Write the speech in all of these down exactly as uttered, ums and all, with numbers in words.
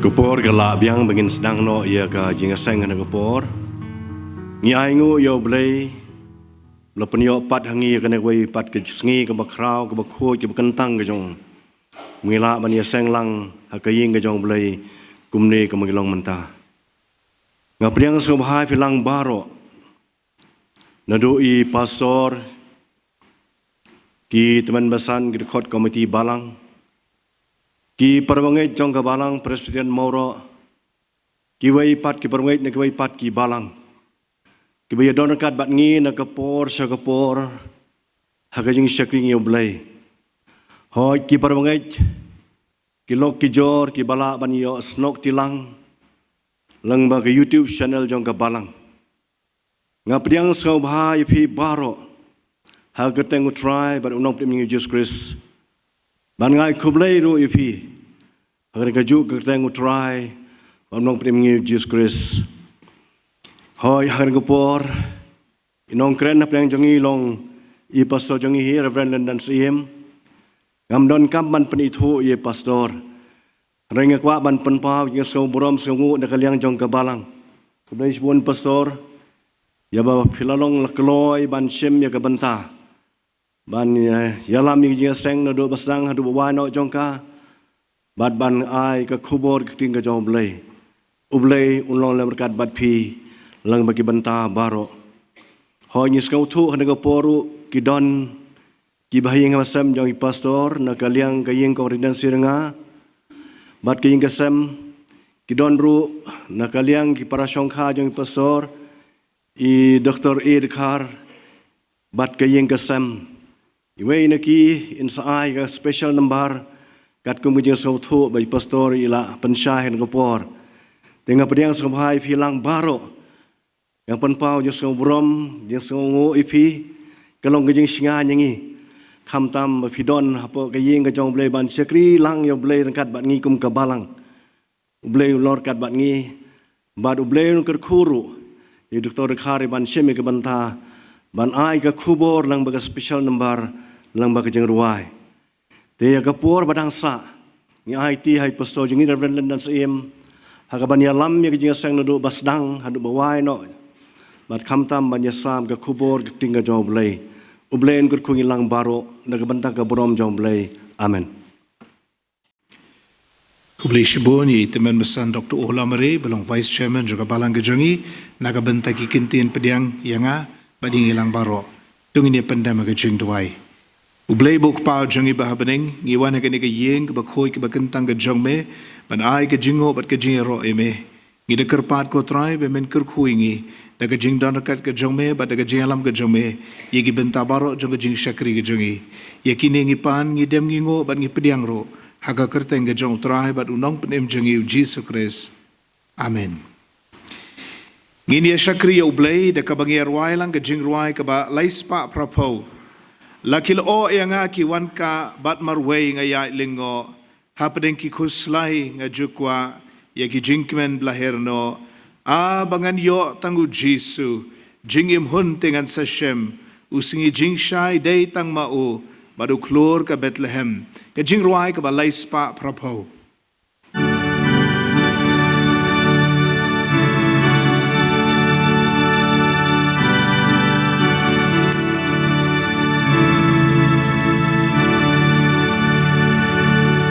Ka por ka la biang ba ngin sdang noh ïa ka jingïaseng ha kane ka por. Ngi ai nguh ïa U Blei ba la pynïoh pat ha ngi ïa kane kawei pat ka sngi kaba khraw, kaba khuid, kaba kyntang ka jong. Ngi lah ban ïaseng lang ha ka ïing ka jong U Blei kumne kumba ngi long mynta. Nga pdiang sngewbha ïa phi lang baroh, naduh i pastor, ki tymmen basan, ki dkhot komiti balang, ki parabangeit jong ka balang Presbyterian Mawroh, kiwei pat ki parabangeit na kiwei pat ki balang kiba ïadon ryngkat bad ngi na ka por sha ka por ha ka jingshakri ïa U Blei. Hooid, ki parabangeit, ki lok ki jor kiba lah ban ïoh snoh tilang lyngba ka YouTube channel jong ka balang. Nga pdiang sngewbha ïa phi baroh ha ka kyrteng U Trai bad U Nongpynim jong ngi U Jisu Khrist. Bad nga ai khublei ruh ïa phi ha ka kyrteng, ka kyrteng U Trai bad U Nongpynim jong ngi U Jisu Khrist. Hooid, ha kane ka por, i nongkren hapdeng jong ngi long i pastor jong ngi hi, Reverend Lyndon Syiem. Ngam don kam ban pynithuh ïa i pastor. Hynrei nga kwah ban pynpaw ïa ka sngewburom sngewbha na ka liang jong ka balang. Khublei shibun pastor ïa ba phi la long la kloi ban shim ïa ka bynta ban, eh, ïalam ïa ka jingïaseng naduh ba sdang haduh ba wai noh jong ka, bad ban ai ka khubor ka ktien ka jong U Blei. U Blei un long lem ryngkat bad phi lyngba ki bynta baroh. Hooid, ngi sngewthuh ha kane ka por ruh ki don kiba ha ïing ha sem jong i pastor na ka liang ka ïing kong Rindan Sirnga bad ka ïing ka sem, ki don ruh na ka liang ki parashongkha jong i pastor, i Doktor A Dkhar bad ka ïing ka sem. Iwei na ki in sa ai ka special number katkum ka jingsngewthuh ba i pastor i la pynshai ha kane ka por. Te nga pdiang sngewbha ïa phi lang baroh. Nga pynpaw jingsngewburom, jingsngewnguh ïa phi, ka long ka jingshngaiñ ïa ngi. Khamtam ba phi don hapoh ka ïing ka jong U Blei ban shakri lang ïa U Blei ryngkat bad ngi kum ka balang. U Blei un long ryngkat bad ngi, bad U Blei un kyrkhu ruh ïa i Doktor Dkhar ïa ban shim ïa ka bynta ban ai ka khubor lyngba ka special number, lyngba ka jingrwai. Te ïa ka por ba dang sah, ngi aiti ha i pastor jong ngi Reverend Lyndon Syiem ha kaban ïalam ïa ka jingïaseng naduh ba sdang haduh ba wai noh, bad khamtam ban ïasam ka khubor ka ktien ka jong U Blei. U Blei un kyrkhu ïa ngi lang baroh na ka bynta ka burom jong U Blei. Amen. Khublei shibun ïa i tymmen basan Doktor O Lamare ba long Vice Chairman jong ka balang ka jong ngi na ka bynta ki kyntien pdiang ïa nga bad ïa ngi lang baroh. To ngin ïa pyndem ha ka jingduwai. U Blei ba u Kpa jong ngi ba ha bneng, ngi wan ha kane ka ïing kaba khuid kaba kyntang ka jong me ban ai ka jingnguh bad ka jingïaroh ïa me. Ngi da kyrpad, ko Trai, ba men kyrkhu ïa ngi da ka jingdon ryngkat ka jong me bad da ka jingïalam ka jong me ïa ki bynta baroh jong ka jingshakri ka jong ngi. Ïa kine ngi pan, ngi dem, ngi nguh bad ngi pdiang ruh ha ka kyrteng ka jong u Trai bad u Nongpynim jong ngi u Jisu Khrist. Amen. Ngin ïa shakri ïa U Blei da kaba ngi ïa rwai lang ka jingrwai kaba lai spah phra phew. La ki lyoh ïa nga ki wan kah bad marwei nga ïaid lyngngoh. Hapdeng ki khuslai nga ju kwah ïa ki jingkmen ba la hiar noh. Ah, ba ngan ïoh tang u Jisu, jingim hun te ngan sa shem. U sngi jingshai dei tang ma u, bad u khlur ka Bethlehem. Ka jingrwai kaba lai spah phra phew.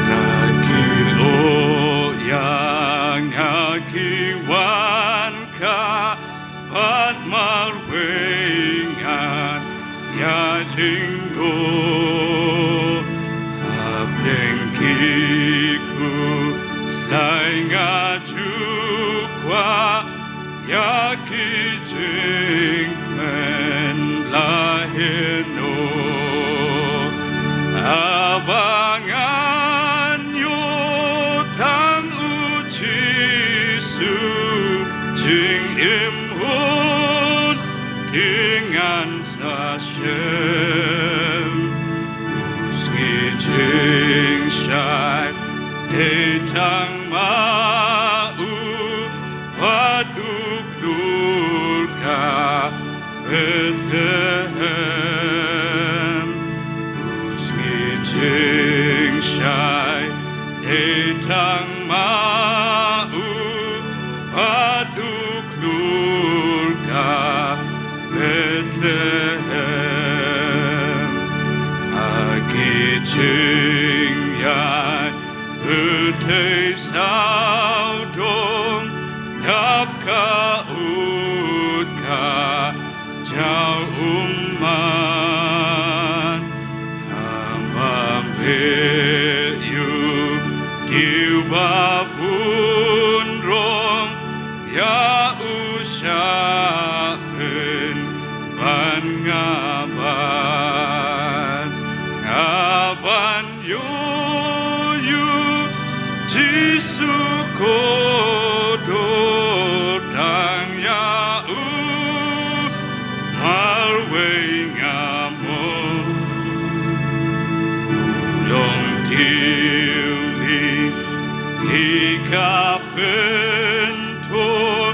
Na ki lyoh ïa nga ki wan kah bad marwei ngan ïaid lyngngoh. Hapdeng ki khuslai nga ju kwah ïa ki jingkmen ba la hiar noh. Haba ngan ïoh tang u Jisu, jingim hun te ngan sa shem. U sngi jingshai dei tang ma u, bad u khlur ka Bethlehem. U sngi jingshai dei tang ma Jingïaid pyrthei sawdong, dap ka ut ka jaw ummat. Haba beh ïa u diaw ba bun rong, ïa u shah pynban nga ban, nga ban ïoh ïa u Jisu ko dor tang ïa u marwei nga mo. Long diaw li, li ka pynthor,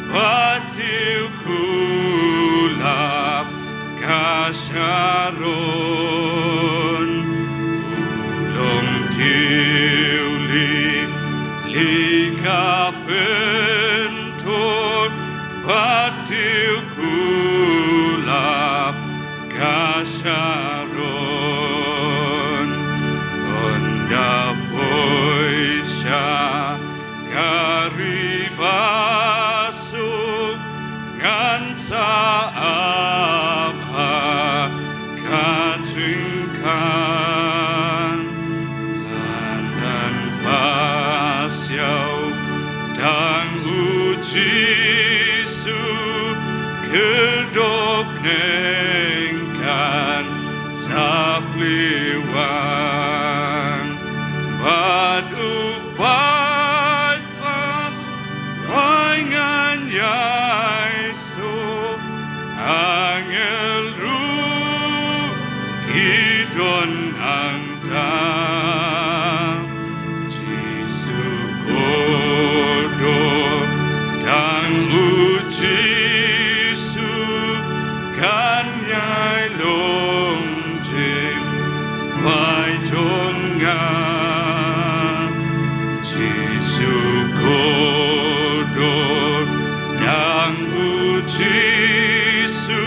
bad diaw kulap ka Sharon. Long diaw li, li ka pynthor, bad diaw kulap ka Sharon. Ynda poi sha ka ri ba suk, ngan sa ap ha ka jingkhang. Lada ngan pas ïa u tang u Jisu, khyrdop neng kan sa plie wang. Bad u paidbah ba ngan ïaisuk, angel ruh ki don hangta. Jisu ko dor, tang u Jisu kan ïai long jingmut jong nga. Jisu ko dor, tang u Jisu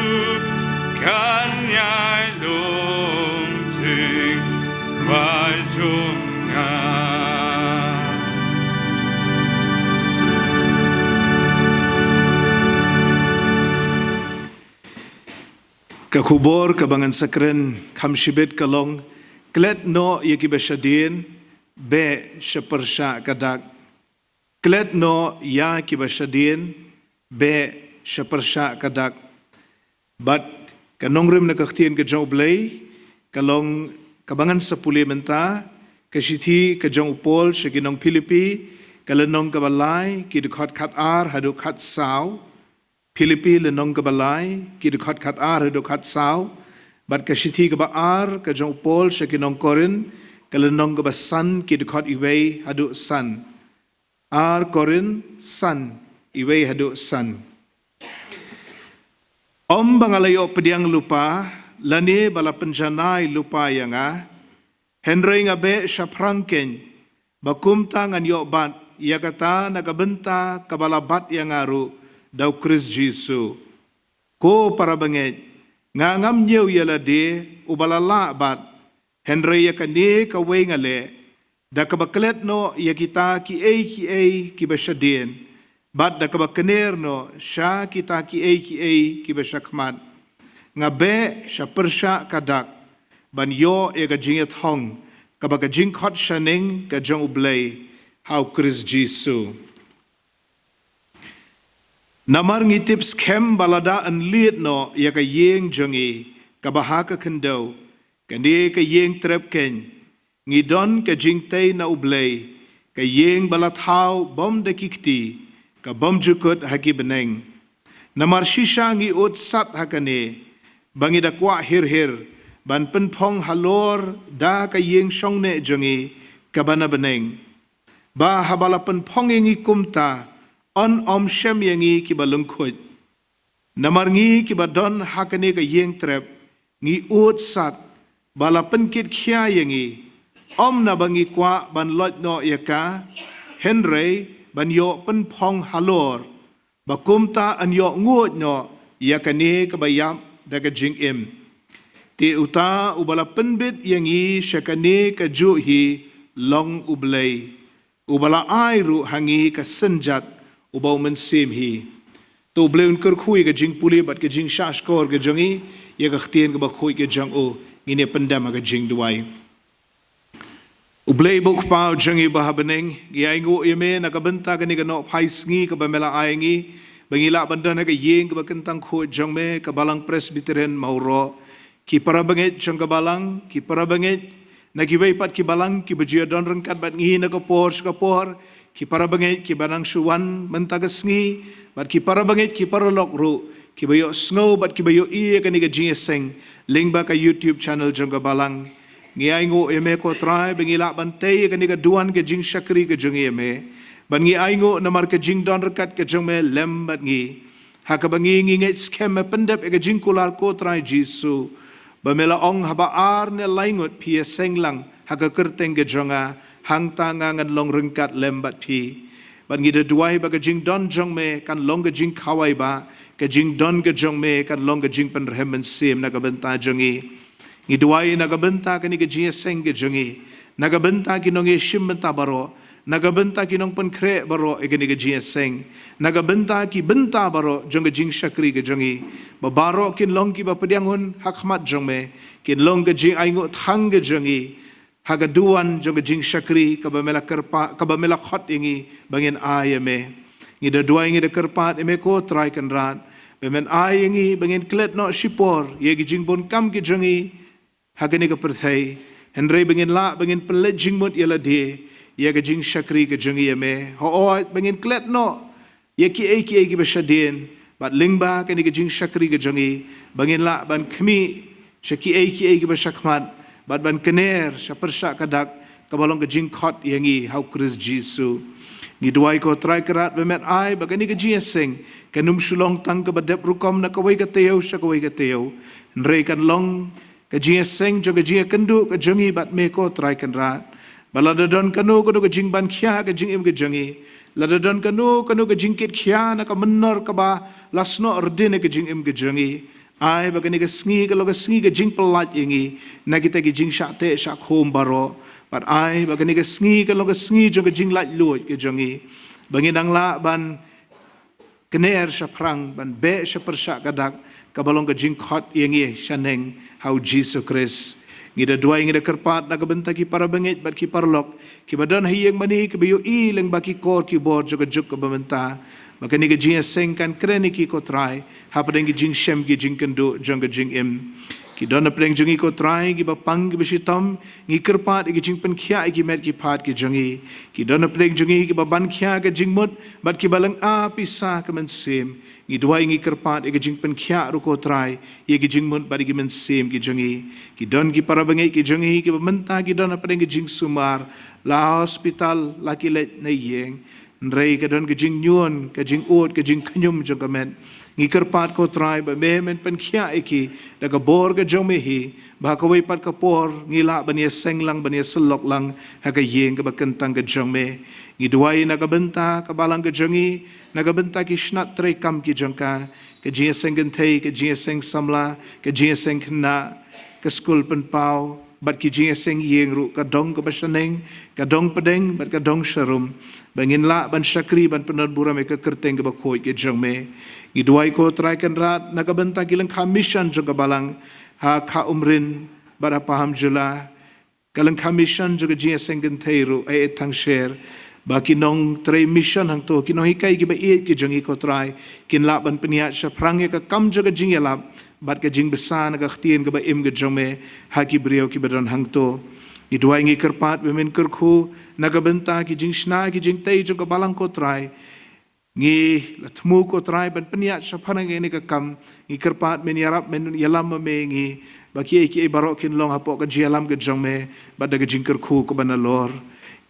kan ïai long jingmut jong nga. Ka khubor kaba ngan sa kren kham shibit ka long: Klet noh ïa kiba shadien, beh sha pyrshah ka dak. Klet noh ïa kiba shadien, beh sha pyrshah ka dak. Bad ka nongrim na ka ktien ka jong U Blei ka long kaba ngan sa pule mynta, ka shithi ka jong u Paul sha ki nong Philippi, ka lynnong kaba lai, ki dkhot khatar haduh khatsaw. Philippi lynnong kaba lai, ki dkhot khatar haduh khatsaw. Bad ka shithi kaba ar ka jong u Paul sha ki nong Korinth, ka lynnong kaba san, ki dkhot iwei haduh san. Ar Korinth san, iwei haduh san. Ym ba nga la ïoh pdiang lypa, lane ba la pynjanai lypa ïa nga, hynrei nga beh shaphrang keiñ, ba kumta ngan ïoh bat ïa kata na ka bynta kaba la bat ïa nga ruh da U Khrist Jisu. Ko para bangeit, nga ngam ñiew ïa lade uba la lah bat, hynrei ïa kane kawei nga leh, da kaba klet noh ïa kita kiei kiei kiba shadien, bad da kaba kner noh sha kita kiei kiei kiba shakhmat. Nga beh sha pyrshah ka dak, ban ïoh ïa ka jingïathong kaba ka jingkhot shaneng ka jong U Blei ha U Khrist Jisu. Namar ngi tip skhem ba lada yn lied noh ïa ka ïing jong ngi kaba ha ka khyndew, kane ka ïing trep keiñ, ngi don ka jingtei na U Blei, ka ïing ba la thaw bym da ki kti, ka bym jukut ha ki bneng. Namar shisha ngi ud sat ha kane, ba ngi da kwah hir hir ban pynphong halor da ka ïing shongneh jong ngi kaba na bneng, ba haba la pynphong ïa ngi kumta, yn ym shem ïa ngi kiba lyngkhuid. Namar ngi kiba don ha kane ka ïing trep, ngi ud sat ba la pynkit khia ïa ngi, ym naba ngi kwah ban loit noh ïa ka, hynrei ban ïoh pynphong halor, ba kumta yn ïoh nguid noh ïa kane kaba ïap da ka jingim. Te uta uba la pynbit ïa ngi sha kane ka juh hi long U Blei, uba la ai ruh ha ngi ka synjat uba u mynsiem hi. To U Blei un kyrkhu ïa ka jingpule bad ka jingshahshkor ka jong ngi ïa ka ktien kaba khuid ka jong u. Ngin ïa pyndem ha ka jingduwai. U Blei bad U Kpa jong ngi ba ha bneng, ngi ainguh ïa me na ka bynta kane ka nohphai sngi kaba me la ai ngi ba ngi lah ban don ha ka ïing kaba kyntang khuid jong me, ka Balang Presbyterian Mawroh. Ki para bangeit jong ka Balang, ki para bangeit na kiwei pat ki Balang kiba ju ïa don ryngkat bad ngi na ka por sha ka por, ki para bangeit kiba nang shu wan mynta ka sngi, bad ki para bangeit ki paralok ruh kiba ïohsngew bad kiba ïohi ïa kane ka jingïaseng lyngba ka YouTube channel jong ka Balang. Ngi ainguh ïa me ko Trai ba ngi lah ban tei ïa kane ka duwan ka jingshakri ka jong ngi ïa me. Bad ngi ainguh namar ka jingdon ryngkat ka jong me lem bad ngi. Ha kaba ngi ngi ngeit skhem me pyndep ïa ka jingkular ko Trai Jisu ba me la ong, haba ar ne lai ngut phi ïaseng lang ha ka kyrteng ka jong nga, hangta nga ngan long ryngkat lem bad phi. Bad ngi da duwai ba ka jingdon jong me kan long ka jingkhawai ba ka jingdon ka jong me kan long ka jingpynrhem mynsiem na ka bynta jong ngi. Ngi duwai na ka bynta kane ka jingïaseng ka jong ngi, na ka bynta ki nongïashim bynta baroh, na ka bynta ki nongpynkhreh baroh ïa kane ka jingïaseng, na ka bynta ki bynta baroh jong ka jingshakri ka jong ngi, ba baroh kin long kiba pdiang hun ha khmat jong me, kin long ka jingainguh thang ka jong ngi ha ka duwan jong ka jingshakri kaba me la kyrpad, kaba me la khot ïa ngi ba ngin ai ïa me. Ngi da duwai, ngi da kyrpad ïa me ko Trai Kynrad ba men ai ïa ngi ba ngin klet noh shipor ïa ki jingbun kam ki jong ngi ha kane ka pyrthei, hynrei ba ngin lah ba ngin pynleit jingmut ïa lade ïa ka jingshakri ka jong ngi ïa me. Hooid, ba ngin klet noh ïa kiei kiei kiba shadien bad lyngba kane ka jingshakri ka jong ngi ba ngin lah ban khmih sha kiei kiei kiba shakhmat bad ban kner sha pyrshah ka dak kaba long ka jingkhot ïa ngi ha U Khrist Jisu. Ngi duwai ko Trai Kynrad ba men ai ba kane ka jingïaseng kan ym shu long tang kaba dep rukom na kawei ka taïew sha kawei ka taïew, hynrei kan long ka jingïaseng jong ka jingïakynduh ka jong ngi bad me ko Trai Kynrad. Ba lada don kano kano ka jingbankhia ka jingim ka jong ngi, lada don kano kano ka jingkitkhia na ka mynnor kaba la snoh rdin ka jingim ka jong ngi, ai ba kane ka sngi ka long ka sngi ka jingpyllait ïa ngi na kita ki jingshah teh shah khum baroh. Bad ai ba kane ka sngi ka long ka sngi jong ka jinglaitluid ka jong ngi, ba ngin nang lah ban kner shaphrang, ban beh sha pyrshah ka dak kaba long ka jingkhot ïa ngi shaneng ha U Jisu Khrist. Ngi da duwai, ngi da kyrpad na ka bynta ki para bangeit bad ki paralok kiba don ha ïing mane kiba ïohi lyngba ki kor ki bor jong ka juk kaba mynta, ba kane ka jingïaseng kan kren ïa ki ko Trai hapdeng ki jingshem ki jingkynduh jong ka jingim. Ki don hapdeng jong ngi ko Trai kiba pang kiba shitom, ngi kyrpad ïa ki jingpynkhiah ïa ki met ki phad ki jong ngi. Ki don hapdeng jong ngi kiba bankhia ka jingmut bad kiba lynga pisa ka mynsiem. Ngi duwai, ngi kyrpad ïa ka jingpynkhiah ruh ko Trai ïa ki jingmut bad ïa ki mynsiem ki jong ngi. Ki don ki para bangeit ki jong ngi kiba mynta ki don hapdeng ka jingsumar, la ha hospital la ki leit na ïing, hynrei ka don ka jingñion, ka jingud, ka jingkhñium jong ka met. Ngi kyrpad ko Trai ba me men pynkhiah ïa ki da ka bor ka jong me hi, ba ha kawei pat ka por ngi lah ban ïaseng lang, ban ïasyllok lang ha ka ïing kaba kyntang ka jong me. Ngi duwai na ka bynta ka Balang ka jong ngi, na ka bynta ki shnat treikam ki jong ka, ka jingïaseng kynthei, ka jingïaseng samla, ka jingïaseng khynnah, ka skul pynpaw bad ki jingïaseng ïing ruh, ka dong kaba shaneng, ka dong pdeng bad ka dong sharum, ba ngin lah ban shakri ban pyndonburom ïa ka kyrteng kaba khuid ka jong me. Ngi duwai ko Trai Kynrad na ka bynta ki lyngkha mission jong ka Balang ha Kha Umrin bad ha Pahamjula, ka lyngkha mission jong ka jingïaseng kynthei ruh ha Ïeit Thangsher, ba ki nongtrei mission hangto, ki nonghikai kiba ïeit ki jong ngi ko Trai kin lah ban pynïaid shaphrang ïa ka kam jong ka jingïalap bad ka jingbsa na ka ktien kaba im ka jong me ha ki briew kiba don hangto. Ngi duwai, ngi kyrpad ba men kyrkhu na ka bynta ki jingshna ki jingtei jong ka Balang ko Trai. Ngi la thmu ko Trai ban pynïaid shaphrang ïa kane ka kam. Ngi kyrpad men ïarap, men ïalam ma me ïa ngi, ba kiei kiei baroh kin long hapoh ka jingïalam ka jong me bad da ka jingkyrkhu kaba nalor.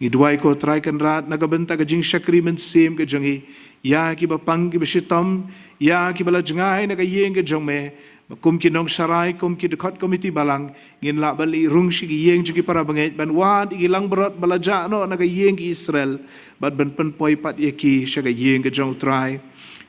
Ngi duwai ko Trai Kynrad na ka bynta ka jingshakri mynsiem ka jong ngi, ïa kiba pang kiba shitom, ïa kiba la jngai na ka ïing ka jong me, ba kum ki nongsharai, kum ki dkhot komiti Balang, ngin lah ban leit rung sha ki ïing jong ki para bangeit, ban wad ïa ki langbrot ba la jah noh na ka ïing ki Israel, bad ban pynpoi pat ïa ki sha ka ïing ka jong u Trai.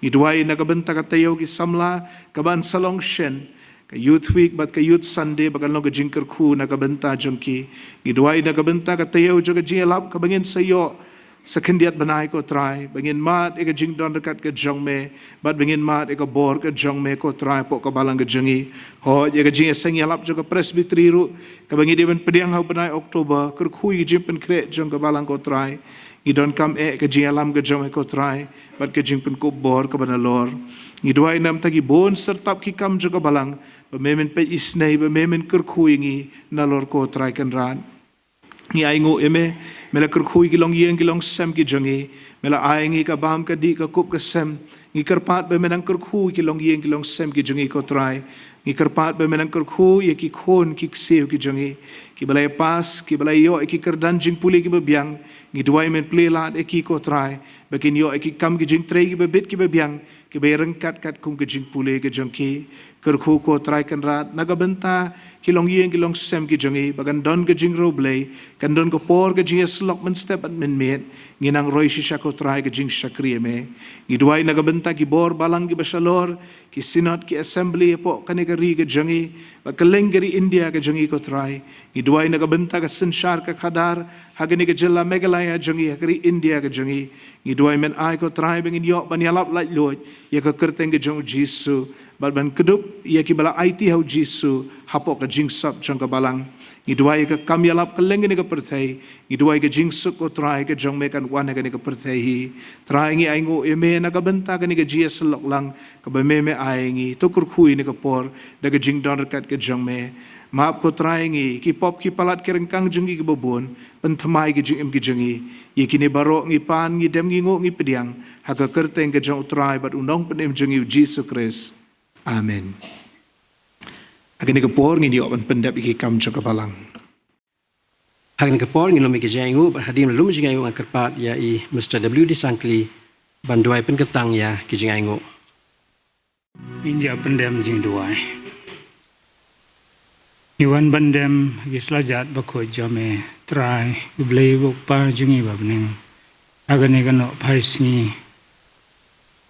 Ngi duwai na ka bynta ka taïew ki samla kaban sa long shen, Youth Week bad ka Youth Sunday ba kan long ka jingkyrkhu na ka bynta jong ki. Ngi duwai na ka bynta ka taïew jong ka jingïalap kaba ngin sa ïoh sa khyndiat bnai, ko Trai, ba ngin mad ïa ka jingdon ryngkat ka jong me bad ba ngin mad ïa ka bor ka jong me, ko Trai, hapoh ka balang ka jong ngi. Hooid, ïa ka jingïaseng ïalap jong ka Presbytery ruh kaba ngi dei ban pdiang ha u bnai October, kyrkhu ïa ka jingpynkhreh jong ka balang, ko Trai. Ngi donkam eh ka jingïalam ka jong me, ko Trai, bad ka jingpynkup bor kaba nalor. Ngi duwai namar ki bun syrtap ki kam jong ka balang ba me men peit isynei, ba me men kyrkhu ïa ngi nalor, ko Trai Kynrad. Ngi ainguh ïa me, me la kyrkhu ïa ki longïing ki longsem ki jong ngi, me la ai ngi ka bam ka dih ka kup ka sem. Ngi kyrpad ba me nang kyrkhu ïa ki longïing ki longsem ki jong ngi, ko Trai. Ngi kyrpad ba me nang kyrkhu ïa ki khun ki ksiew ki jong ngi, kiba la ïa pass, kiba la ïoh ïa ki kyrdan jingpule kiba biang. Ngi duwai men plie lad ïa ki, ko Trai, ba kin ïoh ïa ki kam ki jingtrei kiba bit kiba biang, kiba ïaryngkat katkum ka jingpule ka jong ki. Kyrkhu, ko Trai Kynrad, na ka bynta ki longïing ki longsem ki jong ngi, ba kan don ka jingriewblei, kan don ka por ka jingïasyllok mynstep bad mynmiet. Ngi nang roi shisha, ko Trai, ka jingshakri ïa me. Ngi duwai na ka bynta ki bor balang kiba shalor, ki synod, ki assembly hapoh kane ka ri ka jong ngi bad kylleng ka ri India ka jong ngi, ko Trai. Ngi duwai na ka bynta ka synshar ka khadar ha kane ka jylla Meghalaya jong ngi, ha ka ri India ka jong ngi. Ngi duwai men ai, ko Trai, ba ngin ïoh ban ïalap laitluid ïa ka kyrteng ka jong U Jisu bad ban kdup ïa kiba la aiti ha U Jisu hapoh ka jingsop jong ka balang. Ngi duwai ïa ka kam ïalap kylleng kane ka pyrthei. Ngi duwai ka jingsuk, ko Trai, ka jong me kan wan ha kane ka pyrthei hi. Trai, ngi ainguh ïa me na ka bynta kane ka jingïasyllok lang kaba me me ai ngi. To kyrkhu ïa kane ka por da ka jingdon ryngkat ka jong me. Map, ko Trai, ngi ki pop ki palat ki ryngkang jong ngi kiba bun. Pynthymmai ki jingim ki jong ngi. Ïa kine baroh ngi pan, ngi dem, ngi nguh, ngi pdiang ha ka kyrteng ka jong U Trai bad U Nongpynim jong ngi, U Jisu Khrist. Amen. Ha kane ka por ngin ïoh ban pyndep ïa ki kam jong ka balang. Ha kane ka por ngin lum ïa ki jingainguh, bad hadien lum jingainguh ngan kyrpad ïa i Mister W D Sangkli ban duwai pynkyrtang ïa ki jingainguh. Ngin ïa pyndem jingduwai. Ngi wan ban dem ha ki slajat bakhuid jong me, Trai, U Blei U Kpa jong ngi uba ha bneng. Ha kane ka nohphai sngi,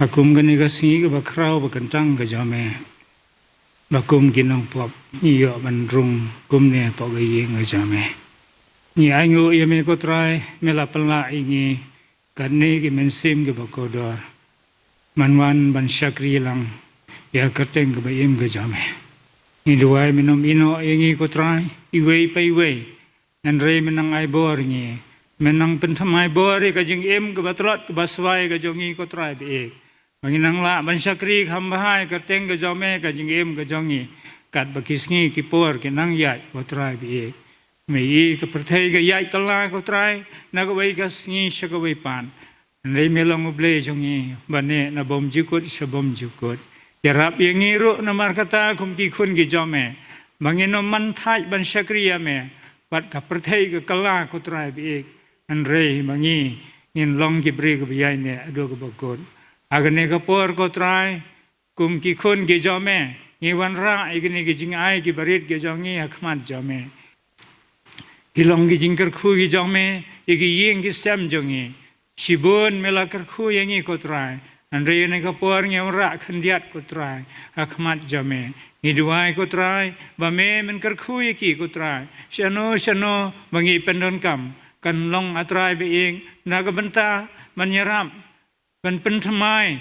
ha kum kane ka sngi kaba khraw ba kyntang ka jong me, ba kum ki nongpop ngi ïoh ban rung kumne hapoh ka ïing ka jong me. Ngi ainguh ïa me, ko Trai, me la pynlah ïa ngi katne ki mynsiem kiba kordor, ban wan ban shakri lang ïa ka kyrteng kaba im ka jong me. Ngi duwai men ym ïehnoh ïa ngi, ko Trai, iwei pa iwei. Hynrei men nang ai bor ïa ngi, men nang pynthymmai bor ïa ka jingim kaba tlot kaba swai ka jong ngi, ko Trai baieit, ba ngin nang lah ban shakri kham bha ïa ka kyrteng ka jong me, ka jingim ka jong ngi. Katba ki sngi ki por ki nang ïaid, ko Trai baieit, me ïohi ka pyrthei ka ïaid kylla, ko Trai, na kawei ka sngi sha kawei pat. Hynrei me long U Blei jong ngi, ba neh na bymjukut sha bymjukut. Ïarap ïa ngi ruh namar kata kum ki khun ki jong me, ba ngin ym man thait ban shakri ïa me. Bad ka pyrthei ka kylla, ko Trai baieit, hynrei ba ngi ngin long ki briew kiba ïaineh haduh kaba kut. Ha kane ka por, ko Trai, kum ki khun ki jong me, ngi wanrah ïa kine ki jingai kiba rit ki jong ngi ha khmat jong me. Ki long ki jingkyrkhu ki jong me ïa ki ïing ki sem jong ngi. Shibun me la kyrkhu ïa ngi, ko Trai. Hynrei ha kane ka por ngi wanrah khyndiat, ko Trai, ha khmat jong me. Ngi duwai, ko Trai, ba me men kyrkhu ïa ki, ko Trai, shano shano ba ngi pyndonkam. Kan long, ah Trai baieit, na ka bynta ban ïarap, ban pynthymmai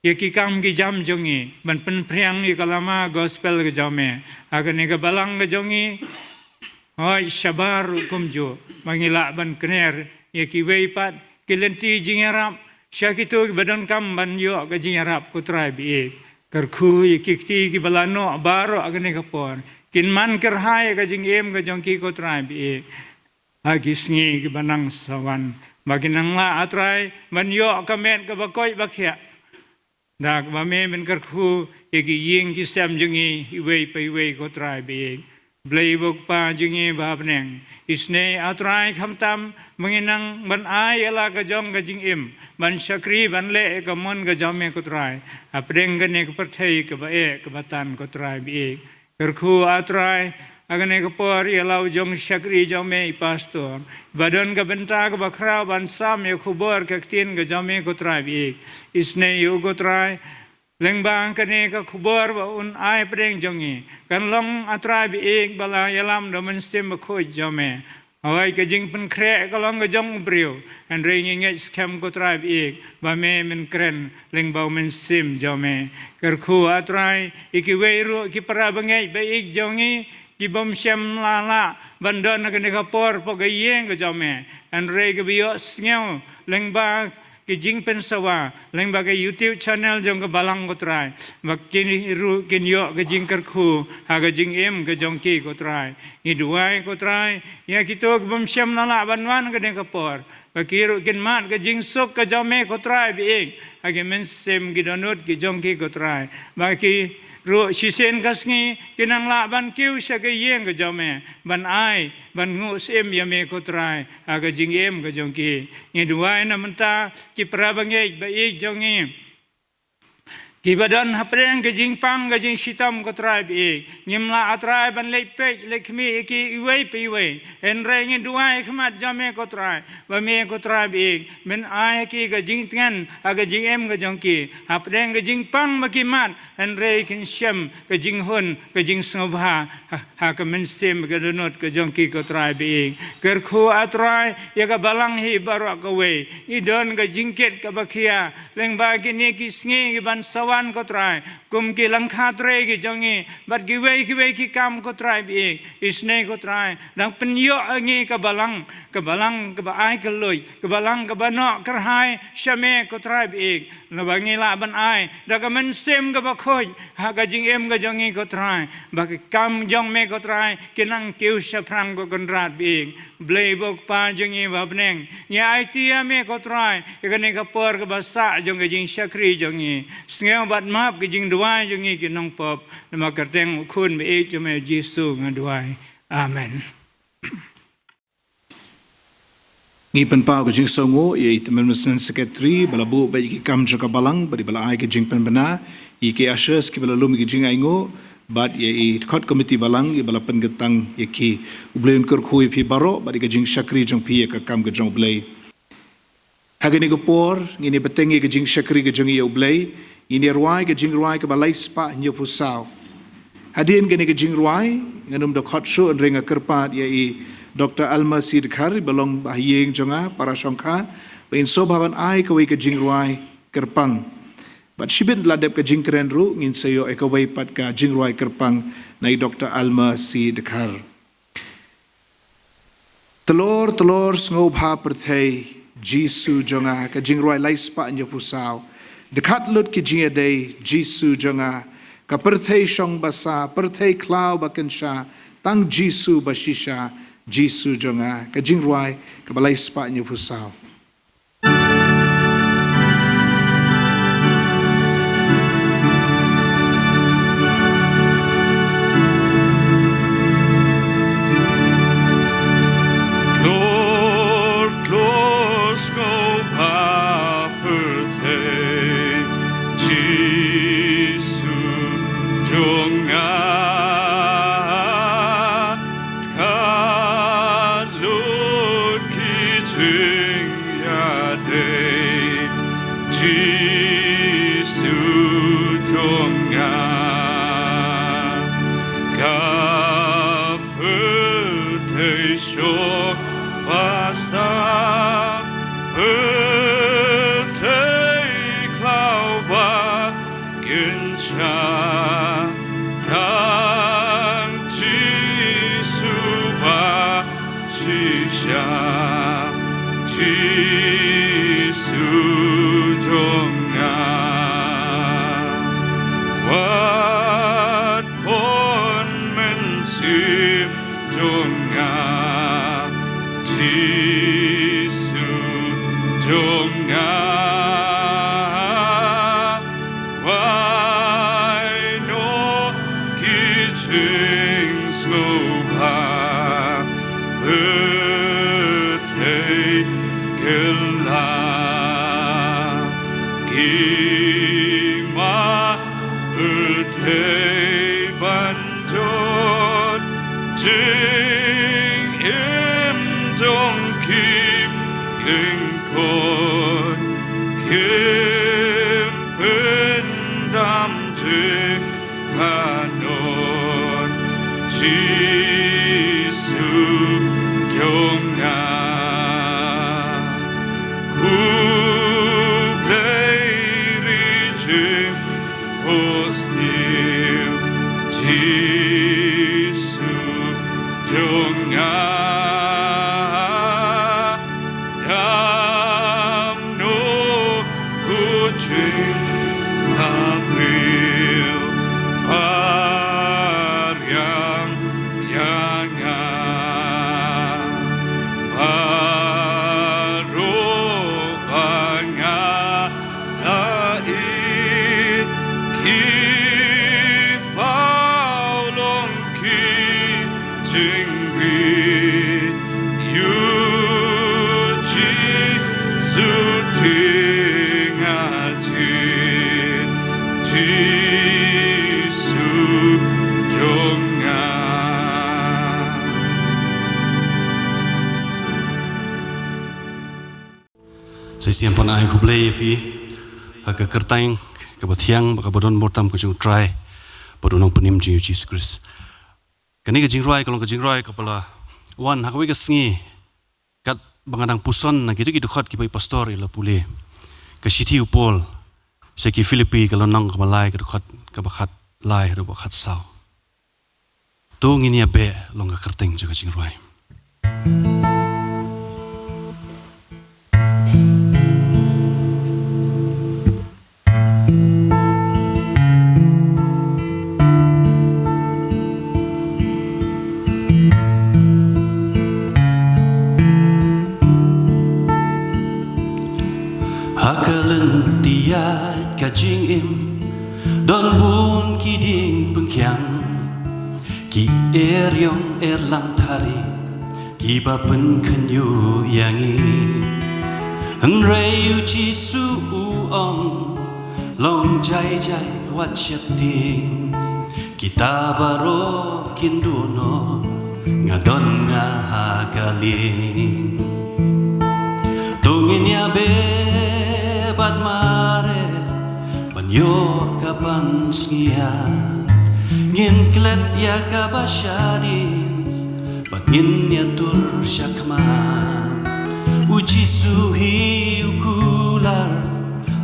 ïa ki kam ki jam jong ngi, ban pynphriang ïa ka lama gospel ka jong me ha kane ka balang ka jong ngi. Hooid, shabar ruh kumjuh, ba ngi lah ban kner ïa kiwei pat ki lynti jingïarap sha kito kiba donkam ban ïoh ka jingïarap, ko Trai baieit. Kyrkhu ïa ki kti kiba la noh baroh ha kane ka por, kin man kyrhai ïa ka jingim ka jong ki, ko Trai baieit. Ha ki sngi kiba nang sa wan, ba kin nang lah, ah Trai, ban ïoh ka met kaba koit ba khiah, da kaba me men kyrkhu ïa ki ïing ki sem jong ngi iwei pa iwei, ko Trai baieit. Blei U Kpa jong ngi uba ha bneng, isynei, ah Trai, khamtam ba ngin nang ban ai ïa la ka jong ka jingim ban shakri, ban leh ïa ka mon ka jong me, ko Trai, hapdeng kane ka pyrthei kaba eh kaba tan, ko Trai baieit. Kyrkhu, ah Trai, ha kane ka por ïa la u jong shakri jong me, i pastor, ba don ka bynta kaba khraw ban sam ïa ka khubor ka ktien ka jong me, ko Trai baieit. Isynei ïa u, ko Trai, Lyngba kane ka khubor ba un ai pdeng jong ngi, kan long, A Trai ba ïeit, ba la ïalam da u Mynsiem Bakhuid jong me. Hooid, ka jingpynkhreh ka long ka jong u briew, hynrei ngi ngeit skhem, ko Trai ba ïeit, ba me men kren lyngba u Mynsiem jong me. Kyrkhu, A Trai, ïa kiwei ruh ki para bangeit ba ïeit jong ngi, ki bym shym la lah ban don ha kane ka por hapoh ka ïing ka jong me, hynrei kiba ïohsngew lyngba ki jingpynsawa lyngba ka YouTube channel jong ka Balang, ko Trai, ba ki ruh kin ïoh ka jingkyrkhu ha ka jingim ka jong ki, ko Trai. Ngi duwai, ko Trai, ïa kito ki bym shym la lah ban wan ha kane ka por, ba ki ruh kin mad ka jingsuk ka jong me, ko Trai ba ïeit, ha ki mynsiem ki dohnud ki jong ki, ko Trai, ba ki ruh shisien ka sngi kin nang lah ban kiew sha ka ïing ka jong me, ban ai, ban nguh syiem ïa me, ko Trai, ha ka jingim ka jong ki. Ngi duwai na bynta ki para bangeit ba ïeit jong ngi, kiba don hapdeng ka jingpang ka jingshitom, ko Trai ba ïeit. Ngim lah, A Trai, ban leit peit leit khmih ïa ki iwei pa iwei, hynrei ngi duwai ha khmat jong me, ko Trai, ba me, ko Trai ba ïeit, men ai ha ki ka jingtngen ha ka jingim ka jong ki, hapdeng ka jingpang ba ki mad, hynrei kin shem ka jinghun, ka jingsngewbha ha, ha ka mynsiem ka dohnud ka jong ki, ko Trai ba ïeit. Kyrkhu, A Trai, ïa ka Balang hi baroh kawei. Ngi don ka jingkit kaba khia lyngba kine ki sngi ki ban sa wan, ko Trai, kum ki lyngkha trei ki jong ngi bad kiwei kiwei ki kam, ko Trai ba ïeit. Isynei, ko Trai, dang pynïoh ha ngi ka Balang, ka Balang kaba ai kylluid, ka Balang kaba noh kyrhai sha me, ko Trai ba ïeit, naba ngi lah ban ai da ka Mynsiem kaba Khuid ha ka jingim ka jong ngi, ko Trai, ba ki kam jong me, ko Trai, kin nang kiew shaphrang, ko Kynrad ba ïeit. Blei, ko Kpa jong ngi ba ha bneng, ngi aiti ïa me, ko Trai, ïa kane ka por kaba sah jong ka jingshakri jong ngi. Sngew bad map ka jingduwai jong ngi ki nongpop, namar kyrteng u Khun ba ïeit jong me, Jisu, nga duwai. Amen. Ngi pynpaw ka jingsngewnguh ïa i Tymmen Mynsiem Secretary ba la buh beit ïa ki kam jong ka Balang bad iba la ai ka jingpynbna, ïa ki ushers kiba la lum ïa ki jingainguh, bad ïa i dkhot komiti Balang iba la pynkyntang ïa ki. U Blei un kyrkhu ïa phi baroh bad ïa ka jingshakri jong phi ïa ka kam ka jong U Blei. Ha kane ka por ngin ïa bteng ïa ka jingshakri ka jong ngi ïa U Blei. Ngin ïa rwai ka jingrwai kaba lai spah hynñiewphew saw. Hadien kane ka jingrwai, ngan ym da khot shuh, hynrei nga kyrpad ïa i Doctor Alma C Dkhar, iba long ba ha ïing jong nga, para shongkha, ba in sngewbha ban ai kawei ka jingrwai kyrpang. Bad shibit la dep ka jingkren ruh, ngin sa ïoh ïa kawei pat ka jingrwai kyrpang na i Doctor Alma C Dkhar. Tlor, tlor sngewbha pyrthei, Jisu jong nga, ka jingrwai lai spah hynñiewphew saw. Dkhat lut ki jingïadei, Jisu jong nga, ka pyrthei shong basa, pyrthei khlaw ba kynsha, tang Jisu ba shisha, Jisu jong nga, ka jingrwai kaba lai spah hynñiewphew saw. Tlor, tlor sngewbha pyrthei, Jisu jong nga. Dkhat lut ki jingïadei, Jisu jong nga. Ka pyrthei shong basa, pyrthei khlaw ba kynsha, tang Jisu ba shisha, Jisu jong nga. Wat pynmih mynsiem jong nga, Jisu jong nga. Wai noh ki jingsngewbha pyrthei kylla. Ki ma pyrthei ban jot jingim jong ki lyngkot, kim pynda Jisu jong nga, khublei rijing u sniew. Jisu jong nga, dam noh ko jinglabriew, ba riang ïa nga baroh ba nga la ïeit. Ki paw long ki jingri, ïa u Jisu te nga jied, Jisu jong nga. Sa shisien pat ai khublei ïa phi ha ka kyrteng kaba thiang bad kaba don bor tam ka jong U Trai bad U Nongpynim jong ngi U Jisu Khrist. Kane ka jingrwai ka long ka jingrwai kaba la wan ha kawei ka sngi, katba nga dang puson na kito ki dkhot kiba i pastor i la pule. Ka shithi u Paul sha ki Philippi ka lynnong kaba lai, ka dkhot kaba khatlai haduh ba khatsaw. To ngin ïa beh long ka kyrteng jong ka jingrwai. Ha ka lynti ïaid ka jingim, don bun ki dieng pynkhiang, ki eriong erlang thari, kiba pynkhynñiuh ïa ngi. Hynrei U Jisu u ong, long jai jai wat sheptieng, kita baroh kin duh noh, nga don nga ha ka lieng. To ngin ïa beh bad mareh ban ïoh ka pansngiat, ngin klet ïa kaba shadien bad ngin ïatur shakhmat. U Jisu hi u kular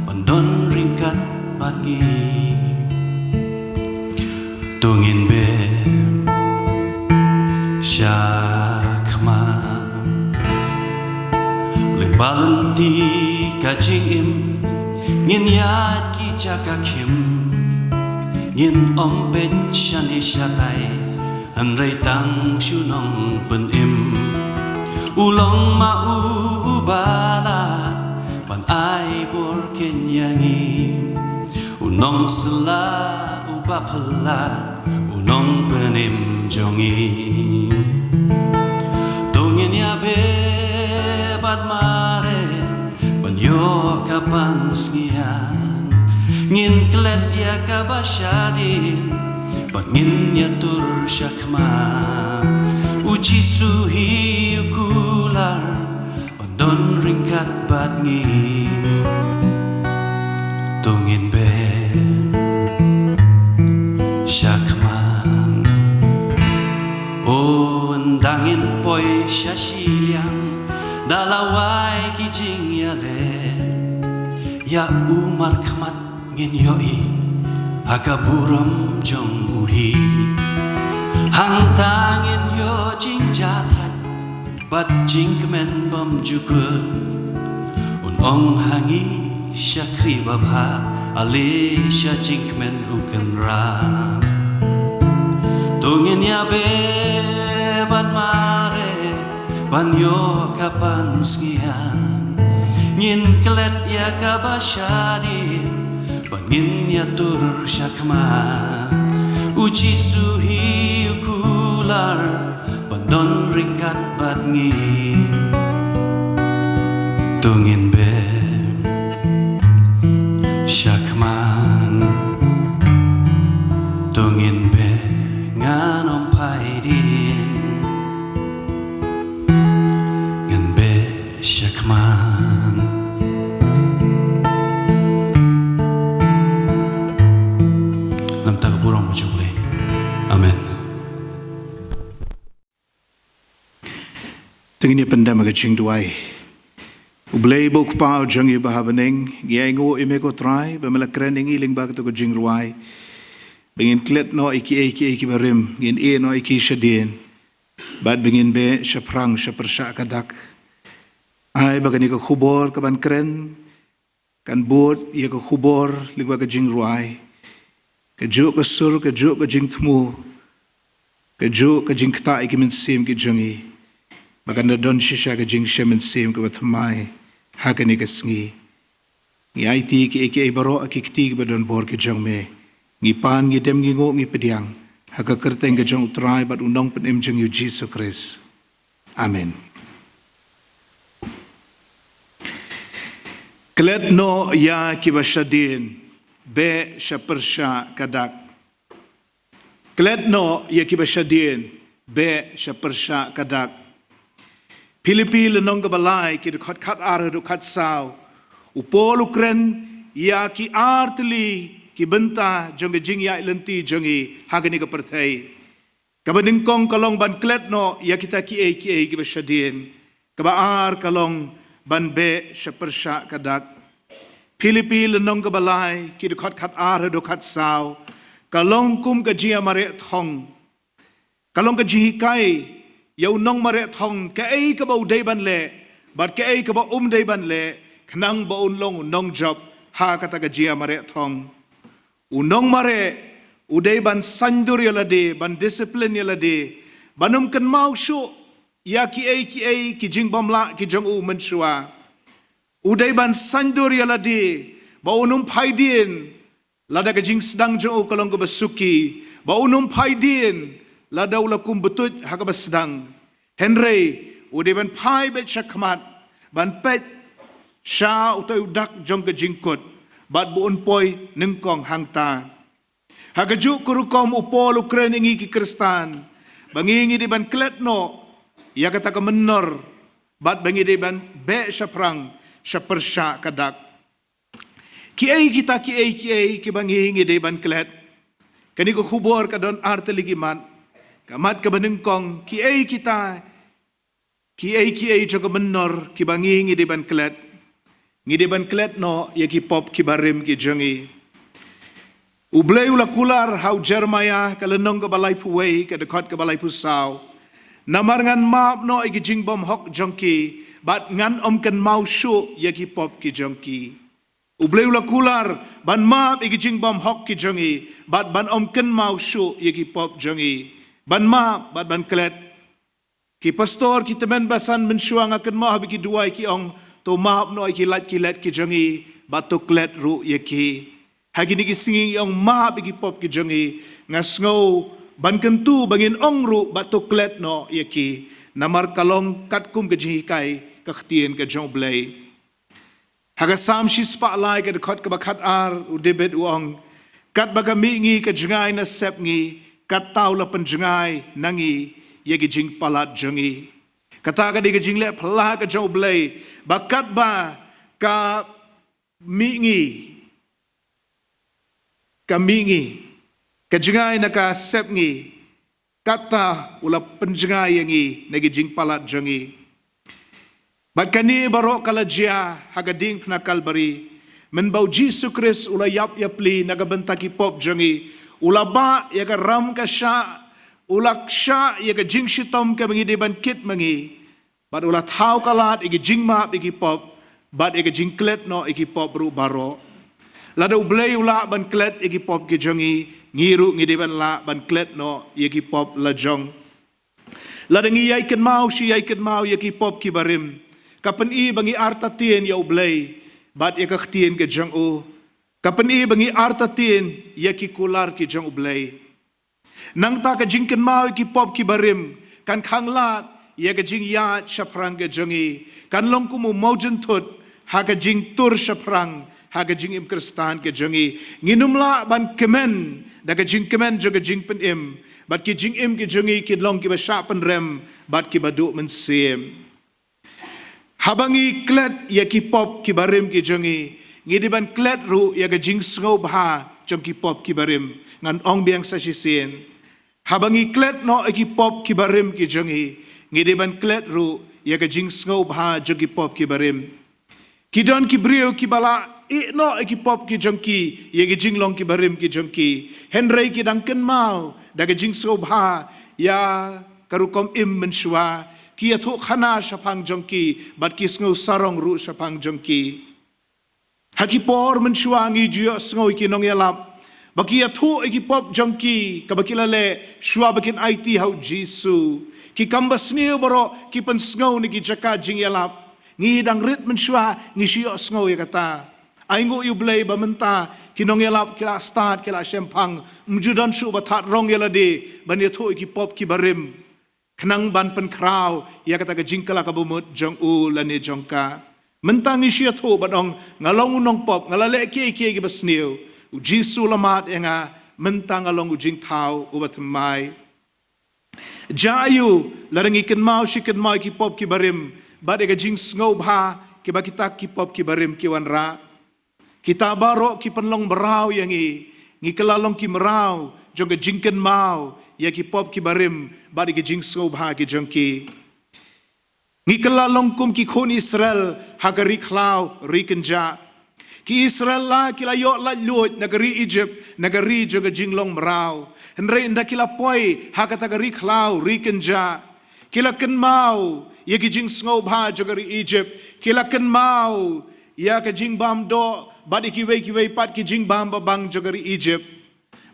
ban don ryngkat bad ngi. To ngin beh shakhmat. Lyngba lynti ka jingim, ngin ïaid ki jaka khim, ngin ym beit shane shatai, hynrei tang shu Nongpynim. U long ma u uba lah ban ai bor keiñ ïa ngi, u Nongsylla uba phylla, u Nongpynim jong ngi. To ngin ïa beh bad mareh ban ïoh ka pansngiat, ngin klet ïa kaba shadien bad ngin ïatur shakhmat. U Jisu hi u kular ban don ryngkat bad ngi. To ngin beh shakhmat. O, ynda ngin poi sha shiliang, da la wai ki jingïaleh, ïa u markhmat ngin ïohi ha ka burom jong u hi. Hangta ngin ïoh jingjahthait bad jingkmen bymjukut. Un ong ha ngi, shakri babha, ale sha jingkmen u Kynrad. To ngin ïa beh bad mareh ban ïoh ka pansngiat, ngin klet ïa kaba shadien bad ngin ïatur shakhmat. U Jisu hi u kular ban don ryngkat bad ngi. To ngin beh shakhmat. To ngin beh, ngan ym phai dien. Ngan beh shakhmat. Namar ka burom jong U Blei. Amen. Ngin ïa pyndem ha ka jingduwai. U Blei ba u Kpa jong ngi ba ha bneng, ngi ainguh ïa me ko Trai ba me la kren ïa ngi lyngba kato ka jingrwai ba ngin klet noh ïa kiei kiei kiba rim, ngin ïeh noh ïa ki shadien, bad ba ngin beh shaphrang sha pyrshah ka dak. Ai ba kane ka khubor kaban kren kan bud ïa ka khubor lyngba ka jingrwai, kajuh ka sur, kajuh ka jingthmu, kajuh ka jingktah ïa ki mynsiem ki jong ngi, ba kan da don shisha ka jingshem mynsiem kaba thymmai ha kane ka sngi. Ngi aiti kiei kiei baroh ha ki kti kiba don bor ki jong me. Ngi pan, ngi dem, ngi nguh, ngi pdiang ha ka kyrteng ka jong u Trai bad u Nongpynim jong ngi u Jisu Khrist. Amen. Klet noh ïa kiba shadien, beh sha pyrshah ka dak. Klet noh ïa kiba shadien, beh sha pyrshah ka dak. Philippi lynnong kaba lai, ki dkhot khatar haduh khatsaw. U Paul u kren ïa ki artylli ki bynta jong ka jingïaid lynti jong ngi ha kane ka pyrthei. Kaba nyngkong ka long ban klet noh ïa kita kiei kiei kiba shadien. Kaba ar ka long ban beh sha pyrshah ka dak. Philippi lynnong kaba lai, ki dkhot khatar haduh khatsaw. Ka long kum ka jingïamareh thong. Ka long ka jinghikai ïa u nongmareh thong, kaei kaba u dei ban leh bad kaei kaba um dei ban leh, khnang ba un long u nongjop ha kata ka jingïamareh thong. U nongmareh u dei ban saindur ïa lade, ban discipline ïa lade, ban ym kynmaw shuh ïa kiei kiei ki jingbymlah ki jong u mynshuwa. U dei ban saindur ïa lade ba un ym phai dien lada ka jingsdang jong u ka long kaba suki, ba un ym phai dien lada u la kum btuid ha kaba sdang. Hynrei u dei ban phai beit sha khmat, ban peit sha utai u dak jong ka jingkut, bad ba un poi nyngkong hangta. Ha kajuh ka rukom u Paul u kren ïa ngi ki Khristan ba ngi, ngi dei ban klet noh ïa kata ka mynnor, bad ba ngi dei ban beh shaphrang sha pyrshah ka dak. Kiei kita kiei kiei kiba ngi, ngi dei ban klet? Kane ka khubor ka don artylli ki mat. Ka mat kaba nyngkong, kiei kita kiei kiei jong ka mynnor kiba ngi, ngi dei ban klet? Ngi dei ban klet noh ïa ki pop kiba rim ki jong ngi. U Blei u la kular ha u Jeremaïah ka lynnong kaba laiphew wei, ka dkhot kaba laiphew saw. Namar ngan map noh ïa ki jingbymhok jong ki, bad ngan ym kynmaw shuh ïa ki pop ki jong ki. U Blei u la kular ban map ïa ki jingbymhok ki jong ngi, bad ban ym kynmaw shuh ïa ki pop jong ngi. Ban map bad ban klet. Ki pastor, ki tymmen basan mynshuwa nga kynmaw haba ki duwai ki ong, to map noh ïa ki lait ki let ki jong ngi, bad to klet ruh ïa ki. Ha kine ki sngi ngi ong map ïa ki pop ki jong ngi, nga sngew ban kyntu ba ngin ong ruh bad to klet noh ïa ki. Namar ka long katkum ka jinghikai ka ktien ka jong U Blei. Ha ka Salm shispah lai ka dkhot kaba khatar, u David u ong, katba ka mihngi ka jngai na sepngi, katta u la pynjngai na ngi ïa ki jingpalat jong ngi. Kata ka dei ka jingleh phylla ka jong U Blei, ba katba ka mihngi, ka mihngi ka jngai na ka sepngi, katta u la pynjngai ïa ngi na ki jingpalat jong ngi. Bad kane baroh ka la jia ha ka diengphna Kalbari, mynba U Jisu Khrist u la ïap ïapli na ka bynta ki pop jong ngi, u la bah ïa ka ram ka shah, u la shah ïa ka jingshitom kaba ngi dei ban kit ma ngi. Bad u la thaw ka lad ïa ki jingmap ïa ki pop, bad ïa ka jingklet noh ïa ki pop ruh baroh. Lada U Blei u lah ban klet ïa ki pop ki jong ngi, ngi ruh ngi dei ban lah ban klet noh ïa ki pop lajong. Lada ngi ïai kynmaw shi ïai kynmaw ïa ki pop kiba rim, ka pyni ba ngi artatien ïa U Blei bad ïa ka ktien ka jong u. Ka pyni ba ngi artatien ïa ki kular ki jong U Blei. Nangta ka jingkynmaw ïa ki pop kiba rim kan khanglad ïa ka jingïaid shaphrang ka jong ngi, kan long kum u mawjynthut ha ka jingtur shaphrang ha ka jingim Khristan ka jong ngi. Ngin ym lah ban kmen da ka jingkmen jong ka jingpynim, bad ki jingim ki jong ngi kin long kiba shah pynrem bad kiba duh mynsiem. Haba ngi klet ïa ki pop kiba rim ki jong ngi, ngi dei ban klet ruh ïa ka jingsngewbha jong ki pop kiba rim. Ngan ong biang sa shisien. Haba ngi klet noh ïa ki pop kiba rim ki jong ngi, ngi dei ban klet ruh ïa ka jingsngewbha jong ki pop ki barim. Ki don ki briew kiba la ïeh noh ïa ki pop ki jong ki, ïa ki jinglong ki barim ki jong ki. Hynrei ki dang kynmaw da ka jingsngewbha ïa ka rukom im mynshuwa. Ki ïathuh khana shaphang jong ki, bad ki sngew sarong ruh shaphang jong ki. Ha ki por mynshuwa ngi ju ïohsngew ïa ki nongïalap ba ki ïathuh ïa ki pop jong ki, kaba ki la leh shuwa ba kin aiti ha U Jisu. Ki kam basniew baroh ki pynsngew na ki jaka jingïalap. Ngi dang rit mynshuwa ngi shu ïohsngew ïa kata. Ai nguh ïa U Blei ba mynta ki nongïalap ki la stad, ki la shemphang. Ym ju don shuh ba thad rong ïa lade ban ïathuh ïa ki pop ki barim, khnang ban pynkhraw ïa kata ka jingkylla kaba mut jong u lane jong ka. Mynta ngi shu ïathuh bad ong, nga long u nongpop, nga la leh kiei kiei kiba sniew. U Jisu u la mad ïa nga, mynta nga long u jingthaw uba thymmai. Jia aiu lada ngi kynmaw shi kynmaw ïa ki pop ki barim bad ïa ka jingsngewbha kiba kita ki pop ki barim ki wanrah? Kita baroh ki pynlong mraw ïa ngi. Ngi kylla long ki mraw jong ka jingkynmaw ïa ki pop ki barim bad ïa ka jingsngewbha ki jong ki. Ngi kylla long kum ki khun Israel ha ka ri khlaw ri kynjah. Ki Israel la ki la ïoh laitluid na ka ri Egypt, na ka ri jong ka jinglong mraw. Hynrei ynda ki la poi ha kata ka ri khlaw ri kynjah, ki la kynmaw ïa ki jingsngewbha jong ka ri Egypt. Ki la kynmaw ïa ka jingbam doh bad ïa kiwei kiwei pat ki jingbam babang jong ka ri Egypt.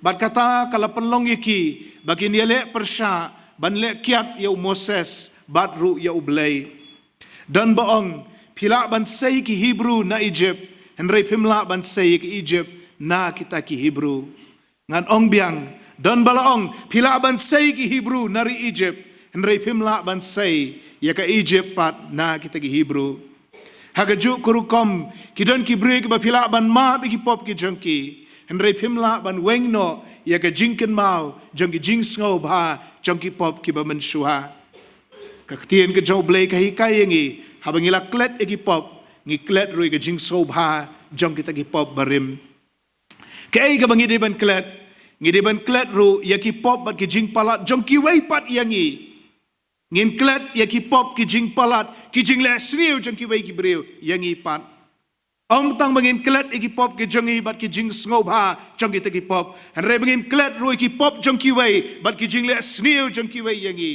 Bad kata ka la pynlong ïa ki ba kin ïaleh pyrshah ban leh kiad ïa u Moses bad ruh ïa U Blei. Don ba ong, phi lah ban sei ki Hebru na Egypt, hynrei phim lah ban sei ïa ka Egypt na kita ki Hebru. Ngan ong biang, don ba la ong, phi lah ban sei ki Hebru na ri Egypt, hynrei phim lah ban sei ïa ka Egypt pat na kita ki Hebru. Ha kajuh ka rukom, ki don ki briew kiba phi lah ban map ïa ki pop ki jong ki, hynrei phim lah ban weng noh ïa ka jingkynmaw jong ki jingsngewbha jong ki pop kiba mynshuwa. Ka ktien ka jong U Blei ka hikai ïa ngi, haba ngi la klet ïa ki pop, ngi klet ruh ïa ka jingsngewbha jong kita ki pop barim. Kaei kaba ngi dei ban klet? Ngi dei ban klet ruh ïa ki pop bad ki jingpalat jong kiwei pat ïa ngi. Ngin klet ïa ki pop ki jingpalat, ki jingleh sniew jong kiwei ki briew ïa ngi pat. Ym tang ba ngin klet ïa ki pop ki jong ngi bad ki jingsngewbha jong kita ki pop, hynrei ba ngin klet ruh ïa ki pop jong kiwei bad ki jingleh sniew jong kiwei ïa ngi.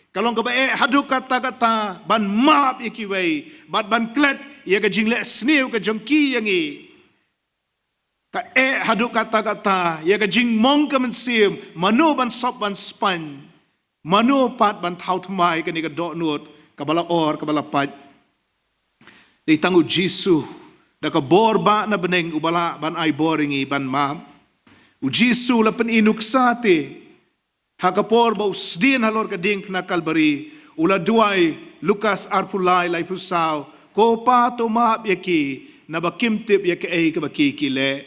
Ka long kaba eh haduh katta katta ban map ïa kiwei bad ban klet ïa ka jingleh sniew ka jong ki ïa ngi. Ka eh haduh katta katta ïa ka jingmong ka mynsiem, mano ban sop ban spaiñ, mano pat ban thaw thymmai kane ka dohnud kaba la or, kaba la pait. Dei tang U Jisu da ka bor ba na bneng uba lah ban ai bor ïa ngi ban map. U Jisu la pyni nuksa te ha ka por ba u sdien halor ka diengphna Kalbari, u la duwai, Lukas arphew lai, laiphew saw, Ko Pa, to map ïa ki, naba kim tip ïa kaei kaba ki ki leh.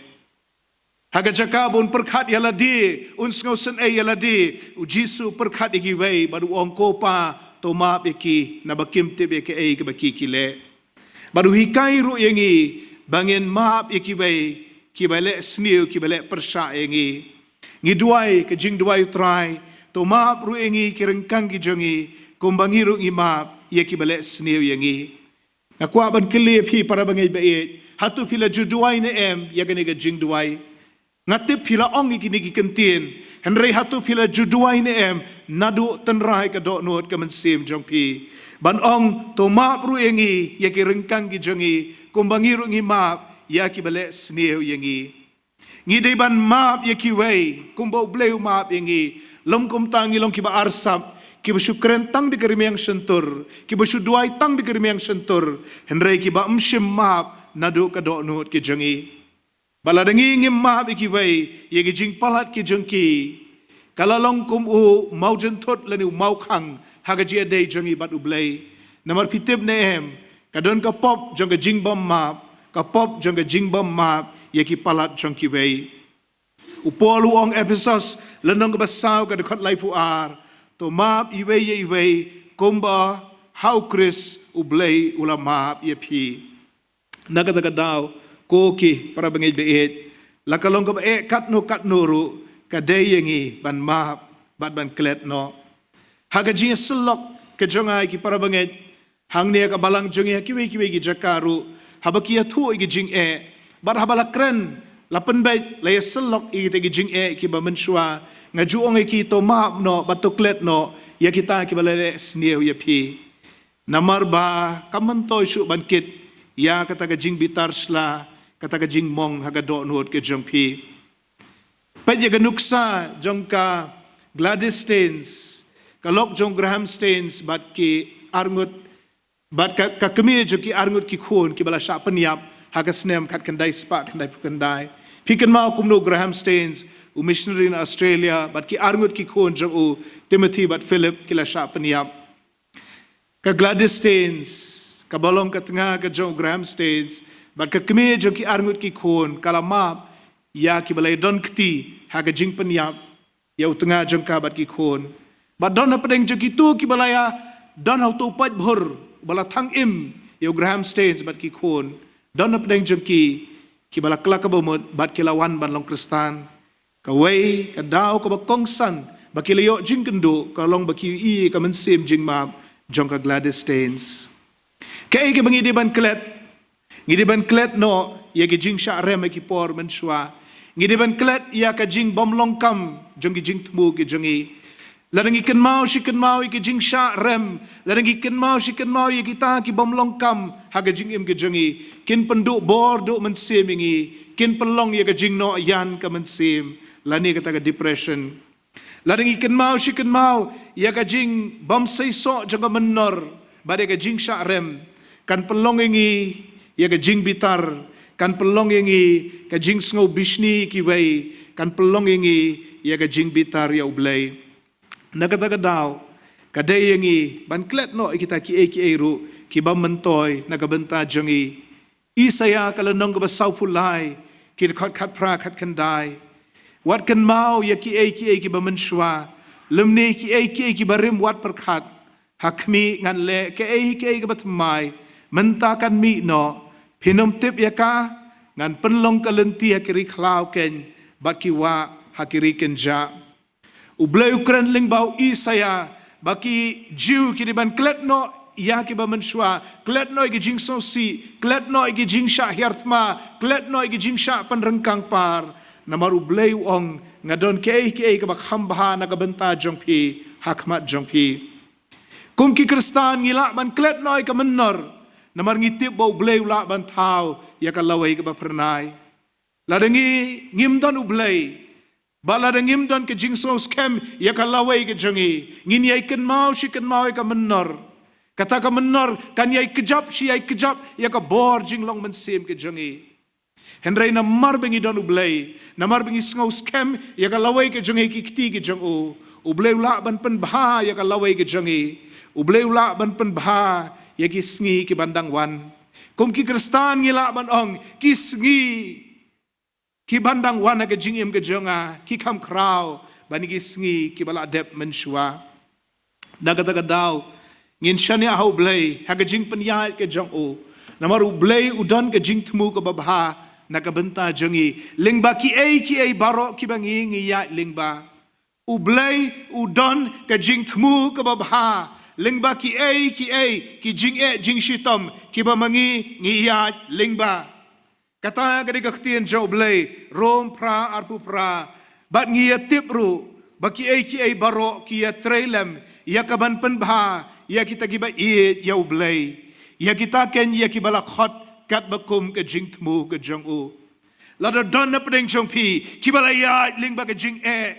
Ha ka jaka ba un pyrkhat ïa lade, un sngewsynei ïa lade, U Jisu u pyrkhat ïa kiwei bad u ong, Ko Pa, to map ïa ki, naba kim tip ïa kaei kaba ki ki leh. Bad u hikai ruh ïa ngi ba ngin map ïa kiwei kiba leh sniew, kiba leh pyrshah ïa ngi. Ngi duwai ka jingduwai U Trai, to map ruh ïa ngi ki ryngkang ki jong ngi, kumba ngi ruh ngi map ïa kiba leh sniew ïa ngi. Nga kwah ban kylli ïa phi para bangeit ba ïeit, hato phi la ju duwai ne em ïa kane ka jingduwai? Nga tip phi la ong ïa kine ki kyntien, hynrei hato phi la ju duwai ne em naduh tynrai ka dohnud ka mynsiem jong phi, ban ong, to map ruh ïa ngi ïa ki ryngkang ki jong ngi, kumba ngi ruh ngi map ïa kiba leh sniew ïa ngi. Ngi dei ban map ïa kiwei kumba U Blei u map ïa ngi. Lym kumta ngi long kiba arsap, kiba shu kren tang da ka rmiang shyntur, kiba shu duwai tang da ka rmiang shyntur, hynrei kiba ym shym map naduh ka dohnud ki jong ngi. Bad lada ngi ngim map ïa kiwei ïa ki jingpalat ki jong ki, ka la long kum u mawjynthut lane u mawkhang ha ka jingïadei jong ngi bad U Blei. Namar phi tip ne em, ka don ka pop jong ka jingbym map, ka pop jong ka jingbym map ïa ki palat jong kiwei. U Paul u ong Ephesos lynnong kaba saw ka dkhot laiphew ar, to map iwei ïa iwei kumba ha U Khrist U Blei u la map ïa phi. Na kata ka daw, ko ki para bangeit ba ïeit, la ka long kaba eh katno katno ruh, ka dei ïa ngi ban map bad ban klet noh. Ha ka jingïasyllok ka jong nga ïa ki para bangeit, Hangne ka balang jong ngi ha kiwei kiwei ki jaka ruh, haba ki ïathuh ïa ki jingeh, bad haba la kren, la pynbeit, la ïasyllok ïa kita ki jingeh kiba mynshuwa, nga ju ong ïa ki, to map noh bad to klet noh ïa kita kiba la leh sniew ïa phi. Namar ba kam myntoi shuh ban kit ïa kata ka jingbitar shla, kata ka jingmong ha ka dohnud ka jong phi. Peit ïa ka nuksa jong ka Gladys Staines, ka lok jong Graham Staines bad ki arngut, bad ka, ka kmie jong ki arngut ki khun kiba la shah pynïap ha ka snem khatkhyndai spah khyndaiphew khyndai. Phi kynmaw kumno u Graham Staines, u missionary na Australia, bad ki arngut ki khun jong u, Timothy bad Philip, ki la shah pynïap. Ka Gladys Staines, kaba long ka tnga ka jong u Graham Staines, bad ka kmie jong ki arngut ki khun, ka la map ïa kiba la ïadon kti ha ka jingpynïap ïa u tnga jong ka bad ki khun. Bad don hapdeng jong kito kiba la ïadon ha uto u paidbah ba la thang im ïa u Graham Staines bad ki khun, don hapdeng jong ki kiba la kylla kaba mut bad ki la wan ban long Khristan. Kawei ka daw kaba kongsan ba ki la ïoh jingkynduh ka long ba ki ïohi ïa ka mynsiem jingmap jong ka Gladys Staines. Kaei kaba ngi dei ban klet? Ngi dei ban klet noh ïa ki jingshah rem ha ki por mynshuwa. Ngi dei ban klet ïa ka jingbymlong kam jong ki jingthmu ki jong ngi. Lada ngi kynmaw shi kynmaw ïa ki jingshah rem, lada ngi kynmaw shi kynmaw ïa kita ki bymlong kam ha ka jingim ka jong ngi, kin pynduh bor duh mynsiem ïa ngi, kin pynlong ïa ka jingnoh ïan ka mynsiem, lane kata ka depression. Lada ngi kynmaw shi kynmaw ïa ka jingbymseisoh jong ka mynnor bad ïa ka jingshah rem, kan pynlong ïa ngi ïa ka jingbitar, kan pynlong ïa ngi ka jingsngew bishni ïa kiwei, kan pynlong ïa ngi ïa ka jingbitar ïa U Blei. Na kata ka daw, ka dei ïa ngi ban klet noh ïa kita kiei kiei ruh kiba myntoi na ka bynta jong ngi. Isaïah ka lynnong kaba sawphew lai, ki dkhot khatphra khatkhyndai. Wat kynmaw ïa kiei kiei kiba mynshuwa, lymne kiei kiei kiba rim wat pyrkhat. Ha khmih ngan leh kaei kaei kaba thymmai, mynta kan mih noh, phin ym tip ïa ka, ngan pynlong ka lynti ha ki ri khlaw keiñ, bad ki wah ha ki ri kynjah. U Blei u kren lyngba u Isaïah ba ki Jiw ki dei ban klet noh ïa kiba mynshuwa, klet noh ïa ki jingsngewsih, klet noh ïa ki jingshah hiar thma, klet noh ïa ki jingshah pynryngkang par. Namar U Blei u ong, nga don kiei kiei kaba kham bha na ka bynta jong phi ha khmat jong phi. Kum ki Khristan ngi lah ban klet noh ïa ka mynnor, namar ngi tip ba U Blei u lah ban thaw ïa ka lawei kaba phyrnai. Lada ngi ngim don U Blei, bad lada ngim don ka jingsngewskhem ïa ka lawei ka jong ngi, ngin ïai kynmaw shi kynmaw ïa ka mynnor. Kata ka mynnor kan ïai kjap shi ïai kjap ïa ka bor jinglong mynsiem ka jong ngi. Hynrei namar ba ngi don U Blei, namar ba ngi sngewskhem ïa ka lawei ka jong ngi, ki kti ki jong u, U Blei u lah ban pynbha ïa ka lawei ka jong ngi. U Blei u lah ban pynbha ïa ki sngi ki ban dang wan. Kum ki Khristan ngi lah ban ong, ki sngi ki ban dang wan ha ka jingim ka jong nga ki kham khraw ban ïa ki sngi kiba la dep mynshuwa. Na kata ka daw, ngin shaniah ha U Blei ha ka jingpynïaid ka jong u. Namar U Blei u don ka jingthmu kaba bha na ka bynta jong ngi lyngba kiei kiei baroh kiba ngi ngi ïaid lyngba. U Blei u don ka jingthmu kaba bha lyngba kiei kiei ki jingeh jingshitom kiba ma ngi ngi ïaid lyngba. Kata ka dei ka ktien jong U Blei, Rom phra arphew phra. Bad ngi ïa tip ruh ba kiei kiei baroh ki ïa trei lem ïa ka ban pynbha ïa kita kiba ïeit ïa U Blei, ïa kita keiñ ïa kiba la khot katba kum ka jingthmu ka jong u. Lada don na pdeng jong phi kiba la ïaid lyngba ka jingeh,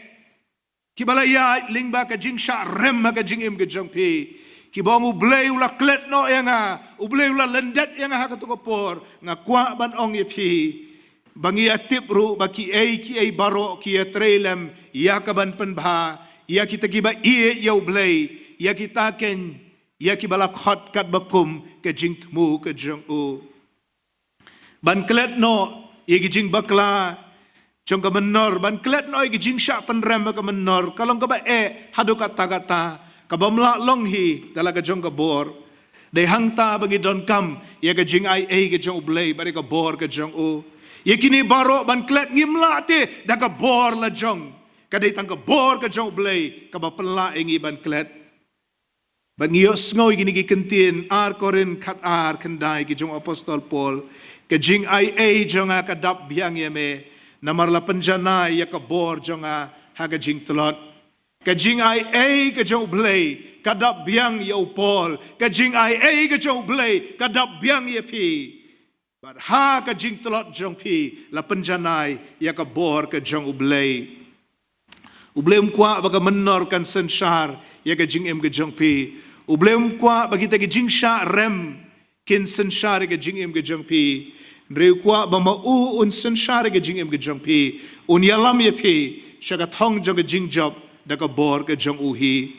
kiba la ïaid lyngba ka jingshah rem ha ka jingim ka jong phi, kiba ong U Blei u la klet noh ïa nga, U Blei u la lyndet ïa nga ha kato ka por, nga kwah ban ong ïa phi ba ngi ïa tip ruh ba kiei kiei baroh ki ïa trei lem ïa ka ban pynbha ïa kita kiba ïeit ïa U Blei, ïa kita keiñ ïa kiba la khot katba kum ka jingthmu ka jong u. Ban klet noh ïa ki jingbakla jong ka mynnor, ban klet noh ïa ki jingshah pynrem ha ka mynnor, ka long kaba eh haduh katta katta, kaba ym lah long hi da la ka jong ka bor. Dei hangta ba ngi donkam ïa ka jingaiei ka jong U Blei bad ïa ka bor ka jong u. Ïa kine baroh ban klet ngim lah te da ka bor la jong, ka dei tang ka bor ka jong U Blei kaba pynlah ïa ngi ban klet. Bad ngi ïohsngew ïa kine ki kyntien, ar Korinth khat ar, khyndai, ki jong u apostol Paul: Ka jingai ei jong nga ka dap biang ïa me, namar la pynjanai ïa ka bor jong nga ha ka jingtlot. Ka jingai ei ka jong U Blei ka dap biang ïa u Paul. Ka jingai ei ka jong U Blei ka dap biang ïa phi. Bad ha ka jingtlot jong phi la pynjanai ïa ka bor ka jong U Blei. U Blei um kwah ba ka mynnor kan synshar ïa ka jingim ka jong phi. U Blei um kwah ba kita ki jingshah rem kin synshar ïa ka jingim ka jong phi. Hynrei u kwah ba ma u un synshar ïa ka jingim ka jong phi, un ïalam ïa phi sha ka thong jong ka jingjop da ka bor ka jong u hi.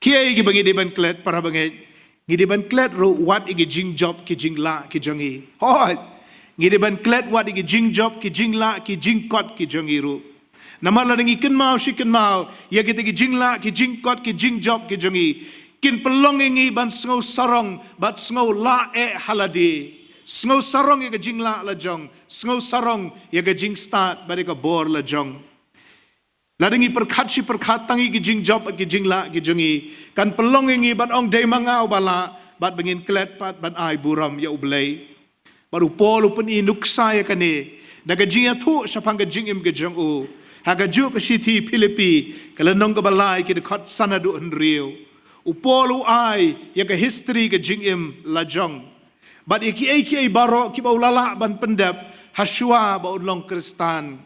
Kiei kiba ngi dei ban klet, para bangeit? Ngi dei ban klet ruh wat ïa ki jingjop ki jinglah ki jong ngi. Hooid, ngi dei ban klet wat ïa ki jingjop ki jinglah ki jingkot ki jong ngi ruh. Namar lada ngi kynmaw shi kynmaw ïa kita ki jinglah ki jingkot ki jingjop ki jong ngi, kin pynlong ïa ngi ban sngew sarong bad sngew lah eh ha lade. Sngew sarong ïa ka jinglah lajong, sngew sarong ïa ka jingstad bad ïa ka bor lajong. Lada ngi pyrkhat shi pyrkhat tang ïa ki jingjop ki jinglah ki jong ngi, kan pynlong ïa ngi ban ong dei ma nga uba lah, bad ba ngin klet pat ban ai burom ïa U Blei. Bad u Paul u pyni nuksa ïa kane da ka jingïathuh shaphang ka jingim ka jong u ha kajuh ka shithi Philippi, ka lynnong kaba lai, ki dkhot san haduh hynriew. U Paul u ai ïa ka history ka jingim lajong bad ïa kiei kiei baroh kiba u la lah ban pyndep hashwa ba un long Khristan.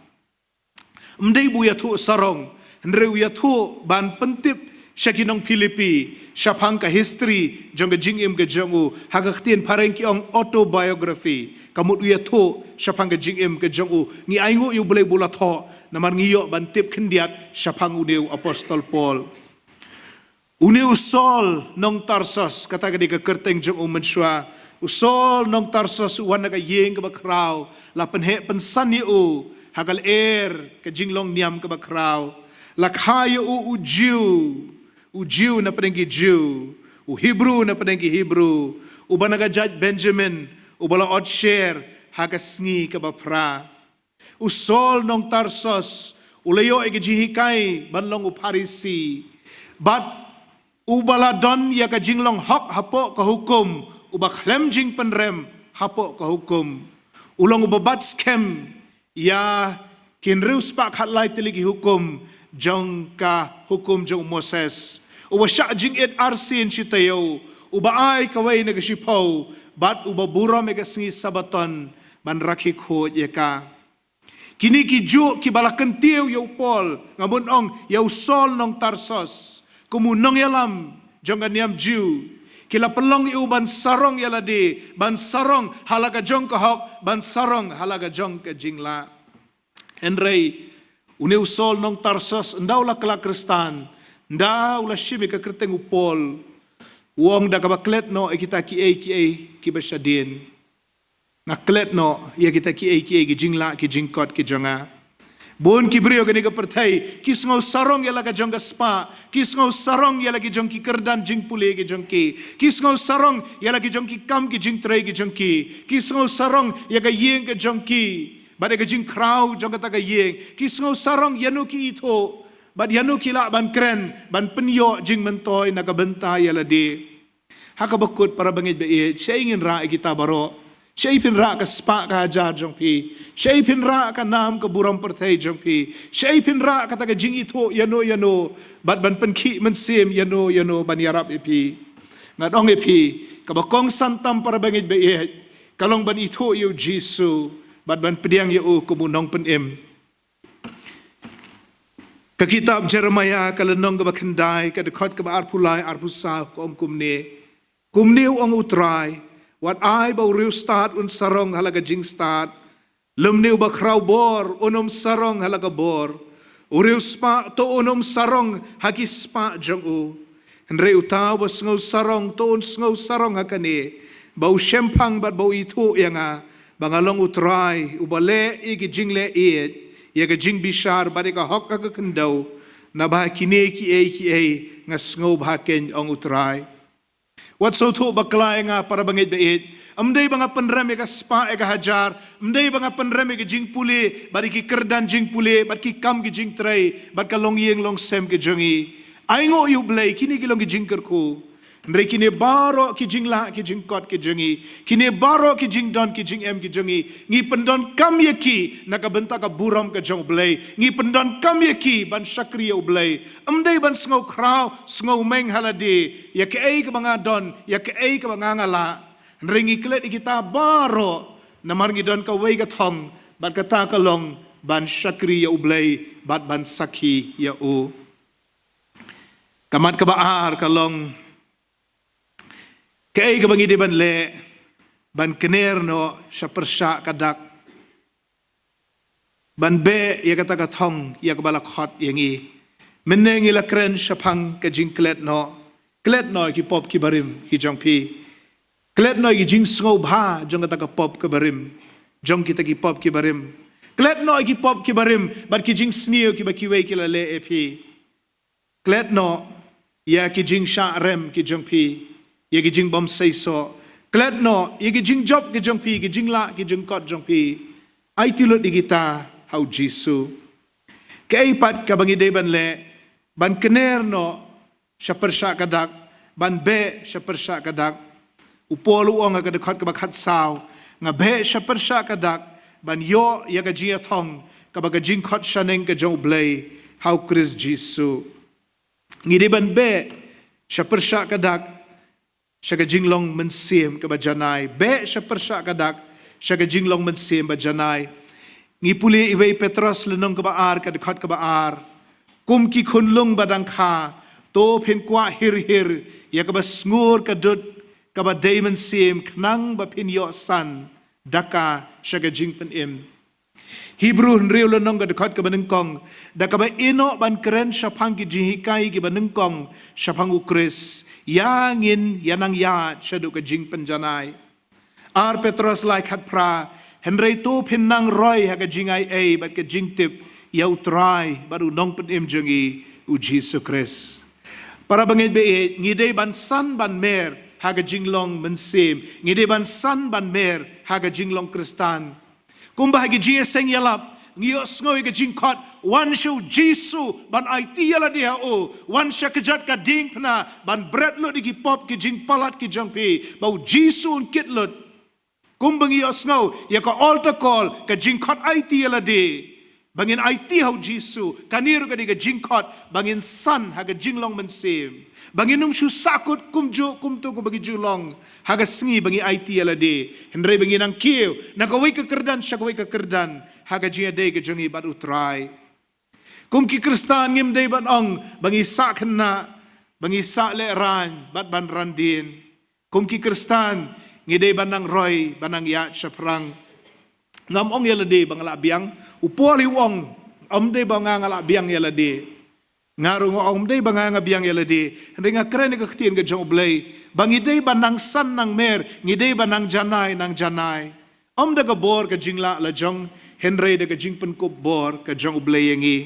Ym dei ba u ïathuh sarong, hynrei u ïathuh ban pyntip sha ki nong Philippi shaphang ka history jong ka jingim ka jong u. Ha ka ktien phareng ki ong autobiography. Ka mut u ïathuh shaphang ka jingim ka jong u. Ngi ainguh ïa U Blei ba u la thoh namar ngi ïoh ban tip khyndiat shaphang une u apostol Paul. Une u Saul nong Tarsus, kata ka dei ka kyrteng jong u mynshuwa. U Saul nong Tarsus u wan na ka ïing kaba khraw, la pynheh pynsan ïa u ha ka lyer ka jinglong niam kaba khraw. La kha ïa u u Jiw, u Jiw na pdeng ki Jiw, u Hebru na pdeng ki Hebru, uba na ka jait Benjamin, uba la ot sher ha ka sngi kaba phra. U Saul nong Tarsus u la ïoh ïa ka jinghikai ban long u Pharisi, bad uba la don ïa ka jinglong hok hapoh ka hukum, uba khlem jingpynrem hapoh ka hukum. U long uba bat skhem ïa ki hynriew spah khatlai tylli ki hukum jong ka hukum jong u Moses, uba shah jingit arsien shi taïew, uba ai kawei na ka shiphew, bad uba burom ïa ka sngi Sabaton ban rakhe khuid ïa ka. Kine ki juh kiba la kyntiew ïa u Paul, nga bun ong ïa u Saul nong Tarsus, kum u nongïalam jong ka niam Jiw, ki la pynlong ïa u ban sarong ïa lade, ban sarong ha la ka jong ka hok, ban sarong ha la ka jong ka jinglah. Hynrei une u Saul nong Tarsus, ynda u la kylla Khristan, ynda u la shim ïa ka kyrteng u Paul, u ong da kaba klet noh ïa kita kiei kiei kiba shadien. Nga klet noh ïa kita kiei kiei ki jinglah ki jingkot ki jong nga. Bun ki briew kane ka pyrthei ki sngew sarong ïa la ka jong ka spah, ki sngew sarong ïa la ki jong ki kyrdan jingpule ki jong ki, ki sngew sarong ïa la ki jong ki kam ki jingtrei ki jong ki, ki sngew sarong ïa ka ïing ka jong ki bad ïa ka jingkhraw jong kata ka ïing, ki sngew sarong ïano ki ithuh bad ïano ki lah ban kren ban pynïoh jingmyntoi na ka bynta ïa lade. Ha kaba kut, para bangeit ba ïeit, shaei ngin rah ïa kita baroh? Shaei phin rah ka spah ka hajar jong phi? Shaei phin rah ka nam ka burom pyrthei jong phi? Shaei phin rah kata ka jingithuh ïano ïano bad ban pynkhih mynsiem ïano ïano ban ïarap ïa phi? Nga ong ïa phi, kaba kongsan tam, para bangeit ba ïeit, ka long ban ithuh ïa u Jisu bad ban pdiang ïa u kum u nongpynim. Ka kitab Jeremiah, ka lynnong kaba khyndai, ka dkhot kaba arphew lai, arphew saw, ka ong kumne: Kumne u ong U Trai: Wat ai ba u riewstad un sarong ha la ka jingstad, lymne uba khraw bor un ym sarong ha la ka bor. U riewspah to un ym sarong ha ki spah jong u. Hynrei uta uba sngew sarong to un sngew sarong ha kane, ba u shemphang bad ba u ithuh ïa nga, ba nga long U Trai uba leh ïa ki jingleh ïeit, ïa ka jingbishar bad ïa ka hok ha ka khyndew. Naba ha kine kiei kiei nga sngewbha keiñ, ong U Trai. Wat sngewthuh bakla ïa nga, para bangeit ba ïeit. Ym dei ba nga pynrem ïa ka spah ïa ka hajar, ym dei ba nga pynrem ïa ka jingpule bad ïa ki kyrdan jingpule bad ki kam ki jingtrei bad ka longïing longsem ka jong ngi. Ai nguh ïa U Blei, kine ki long ki jingkyrkhu. Hynrei kine baroh ki jinglah, ki jingkot ki jong ngi, kine baroh ki jingdon, ki jingem ki jong ngi, ngi pyndonkam ïa ki na ka bynta ka burom ka jong U Blei. Ngi pyndonkam ïa ki ban shakri ïa U Blei. Ym dei ban sngew khraw, sngew meng ha lade ïa kaei kaba nga don, ïa kaei kaba nga nga lah. Hynrei ngi klet ïa kita baroh namar ngi don kawei ka thong, bad kata ka long ban shakri ïa U Blei bad ban sakhi ïa u. Ka mat kaba ar ka long, kaei kaba ngi dei ban leh ban kner noh sha pyrshah ka dak ban beh ïa kata ka thong ïa kaba la khot ïa ngi. Mynne ngi la kren shaphang ka jingklet noh. Klet noh ïa ki pop ki barim ki jong phi. Klet noh ïa ki jingsngewbha jong kata ka pop ka barim, jong kita ki pop ki barim. Klet noh ïa ki pop ki barim bad ki jingsniew kiba kiwei ki la leh ïa phi. Klet noh ïa ki jingshah rem ki jong phi, ïa ki jingbymseisoh. Klet noh ïa ki jingjop ki jong phi, ki jinglah ki jingkot jong phi. Aiti lut ïa kita ha U Jisu. Kaei pat kaba ngi dei ban leh ban kner noh sha pyrshah ka dak, ban beh sha pyrshah ka dak? U Paul u ong ha ka dkhot kaba khatsaw, nga beh sha pyrshah ka dak ban ïoh ïa ka jingïathong kaba ka jingkhot shaneng ka jong U Blei ha U Khrist Jisu. Ngi dei ban beh sha pyrshah ka dak sha ka jinglong mynsiem kaba janai. Beh sha pyrshah ka dak sha ka jinglong mynsiem ba janai. Ngi pule iwei Petros lynnong kaba ar, ka dkhot kaba ar. Kum ki khunlung ba dang kha, to phin kwah hir hir ïa kaba sngur ka dud kaba dei mynsiem, khnang ba phin ïoh san da ka sha ka jingpynim. Hebru hynriew lynnong, ka dkhot kaba nyngkong. Da kaba ïehnoh ban kren shaphang ki jinghikai kiba nyngkong shaphang U Khrist, ïa ngin ïa nang ïaid shaduh ka jingpynjanai. Ar Petros lai khatphra, hynrei to phin nang roi ha ka jingaiei bad ka jingtip ïa U Trai bad U Nongpynim jong ngi U Jisu Khrist. Para bangeit ba ïeit, ngi dei ban san ban mer ha ka jinglong mynsiem, ngi dei ban san ban mer ha ka jinglong Khristan. Kumba ha ki jingïaseng ïalap ngi ïohsngew ïa ka jingkhot, wan sha U Jisu ban aiti ïa lade ha u, wan sha kjat ka diengphna ban bret lut ïa ki pop ki jingpalat ki jong phi, ba U Jisu un kit lut. Kumba ngi ïohsngew ïa ka altar call, ka jingkhot aiti ïa lade, ba ngin aiti ha U Jisu, kane ruh ka dei ka jingkhot ba ngin san ha ka jinglong mynsiem, ba ngin ym shu sahkut kumjuh kumto kumba ngi ju long ha ka sngi ba ngi aiti ïa lade, hynrei ba ngin nang kiew na kawei ka kyrdan sha kawei ka kyrdan ha ka jingïadei ka jong ngi bad U Trai. Kum ki Khristan ngim dei ban ong ba ngi sah khynnah, ba ngi sah lehraiñ bad ban ran dien. Kum ki Khristan ngi dei ban nang roi, ban nang ïaid shaphrang. Ngam ong ïa lade ba nga lah biang. U Paul hi u ong, ym dei ba nga nga lah biang ïa lade. Nga ruh nga ong, ym dei ba nga nga biang ïa lade. Hynrei nga kren ïa ka ktien ka jong U Blei ba ngi dei ban nang san nang mer, ngi dei ban nang janai nang janai. Ym da ka bor ka jinglah la jong, hynrei da ka jingpynkup bor ka jong U Blei ïa ngi.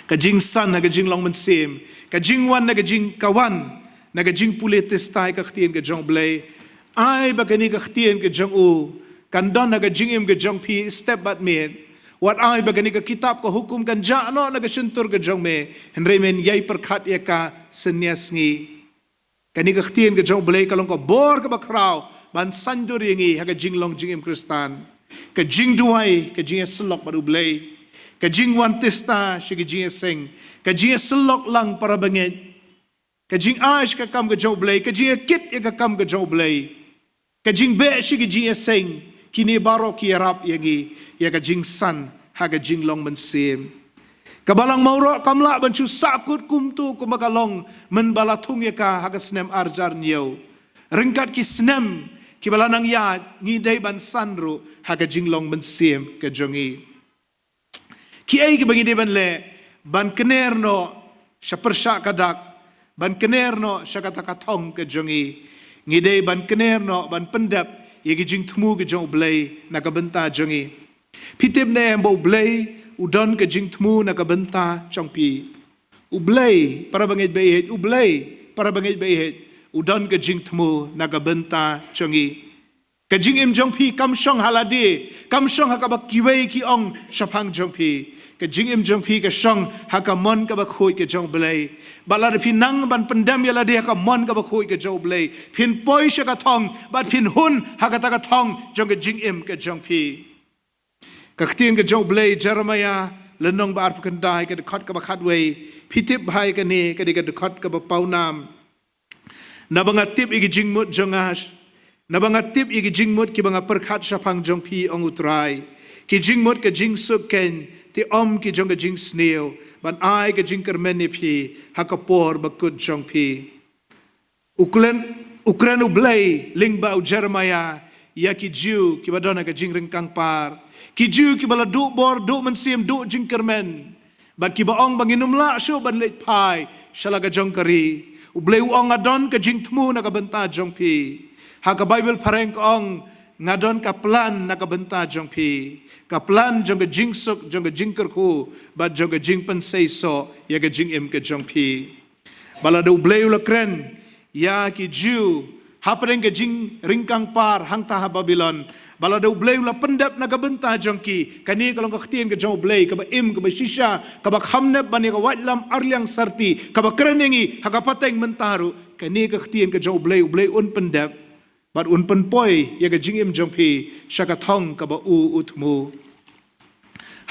Ka jingsan ha ka jinglong mynsiem, ka jingwan na ka jing, ka wan na ka jingpule tista ïa ka ktien ka jong U Blei. Ai ba kane ka ktien ka jong u kan don ha ka jingim ka jong phi step bad miet. Wat ai ba kane ka kitab ka hukum kan jah noh na ka shyntur ka jong me, hynrei men ïai pyrkhat ïa ka synñia sngi. Kane ka ktien ka jong U Blei ka long ka bor kaba khraw ban saiñdur ïa ngi ha ka jinglong jingim Khristan. Ka jingduwai, ka jingïasyllok bad U Blei, ka jingwan tista sha ka jingïaseng, ka jingïasyllok lang para bangeit, ka jingai sha ka kam ka jong U Blei, ka jingïakit ïa ka kam ka jong U Blei, ka jingbeh sha ka jingïaseng, kine baroh ki ïarap ïa ngi ïa ka jingsan ha ka jinglong mynsiem. Ka Balang Mawroh kam lah ban shu sahkut kumto kumba ka long mynba la thung ïa ka ha ka snem arhajar hynñiew. Ryngkat ki snem kiba la nang ïaid, ngi dei ban san ruh ha ka jinglong mynsiem ka jong ngi. Kiei kiba ngi dei ban leh ban kner noh sha pyrshah ka dak, ban kner noh sha kata ka thong ka jong ngi? Ngi dei ban kner noh, ban pyndep ïa ki jingthmu ki jong U Blei na ka bynta jong ngi. Phi tip ne em ba U Blei u don ka jingthmu na ka bynta jong phi? U Blei, para bangeit ba ïeit, U Blei, para bangeit ba ïeit, u don ka jingthmu na ka bynta jong ngi. Ka jingim jong phi kam shong ha lade, kam shong ha kaba kiwei ki ong shaphang jong phi. Ka jingim jong phi ka shong ha ka mon kaba khuid ka jong U Blei. Bad lada phi nang ban pyndem ïa lade ha ka mon kaba khuid ka jong U Blei, phin poi sha ka thong, bad phin hun ha kata ka thong jong ka jingim ka jong phi. Ka ktien ka jong U Blei, Jeremiah lynnong ba arphew khyndai, ka dkhot kaba khatwei, phi tip bha ïa kane, ka dei ka dkhot kaba pawnam. Naba nga tip ïa ki jingmut jong nga, naba nga tip ïa ki jingmut kiba nga pyrkhat shaphang jong phi, ong U Trai, ki jingmut ka jingsuk keiñ, te ym ki jong ka jingsniew, ban ai ka jingkyrmen ïa phi ha ka por bakut jong phi. U kren, u kren U Blei lyngba u Jeremiah ïa ki Jiw kiba don ha ka jingryngkang par, ki Jiw kiba la duh bor, duh mynsiem, duh jingkyrmen, bad kiba ong ba ngin ym lah shuh ban leit phai sha la ka jong ka ri. U Blei u ong, nga don ka jingthmu na ka bynta jong phi. Ha ka Baibl phareng ka ong, nga don ka plan na ka bynta jong phi, ka plan jong ka jingsuk, jong ka jingkyrkhu, bad jong ka jingpynseisoh ïa ka jingim ka jong phi. Bad lada U Blei u la kren ïa ki Jiw hapdeng ka jingryngkang par hangta ha Babilon, bad lada U Blei u la pyndep na ka bynta jong ki, kane ka long ka ktien ka jong U Blei kaba im, kaba shisha, kaba kham nep ban ïa ka waitlam arliang sarti, kaba kren ïa ngi ha ka pateng mynta ruh. Kane ka ktien ka jong U Blei, U Blei un pyndep bad un pynpoi ïa ka jingim jong phi sha ka thong kaba u u thmu.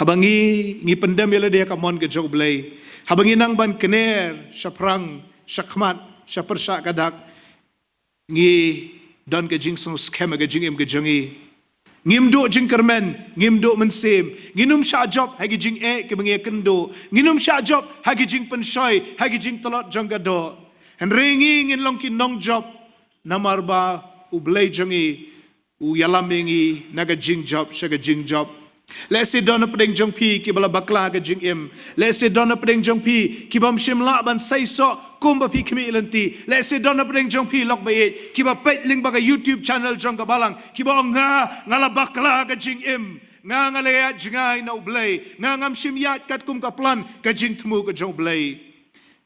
Haba ngi, ngi pyndem ïa lade ha ka mon ka jong U Blei, haba ngi nang ban kner shaphrang, shakhmat, sha pyrshah ka dak, ngi don ka jingsngewskhem ha ka jingim ka jong ngi. Ngim duh jingkyrmen, ngim duh mynsiem, ngin ym shah jop ha ki jingeh kiba ngi ïakynduh, ngin ym shah jop ha ki jingpynshoi, ha ki jingtlot jong ka doh. Hynrei ngi ngin long ki nongjop, namar ba U Blei jong ngi u ïalam ïa ngi na ka jingjop sha ka jingjop. Lehse don hapdeng jong phi kiba la bakla ka jingim. Lehse don hapdeng jong phi kibym shym lah ban seisoh kumba phi khmih lynti. Lehse don hapdeng jong phi, lok ba ïeit, kiba peit lyngba ka YouTube channel jong ka Balang, kiba ong, nga, nga la bakla ka jingim. Nga, nga la ïaid jngai na U Blei. Nga, ngam shym ïaid katkum ka plan, ka jingthmu ka jong U Blei.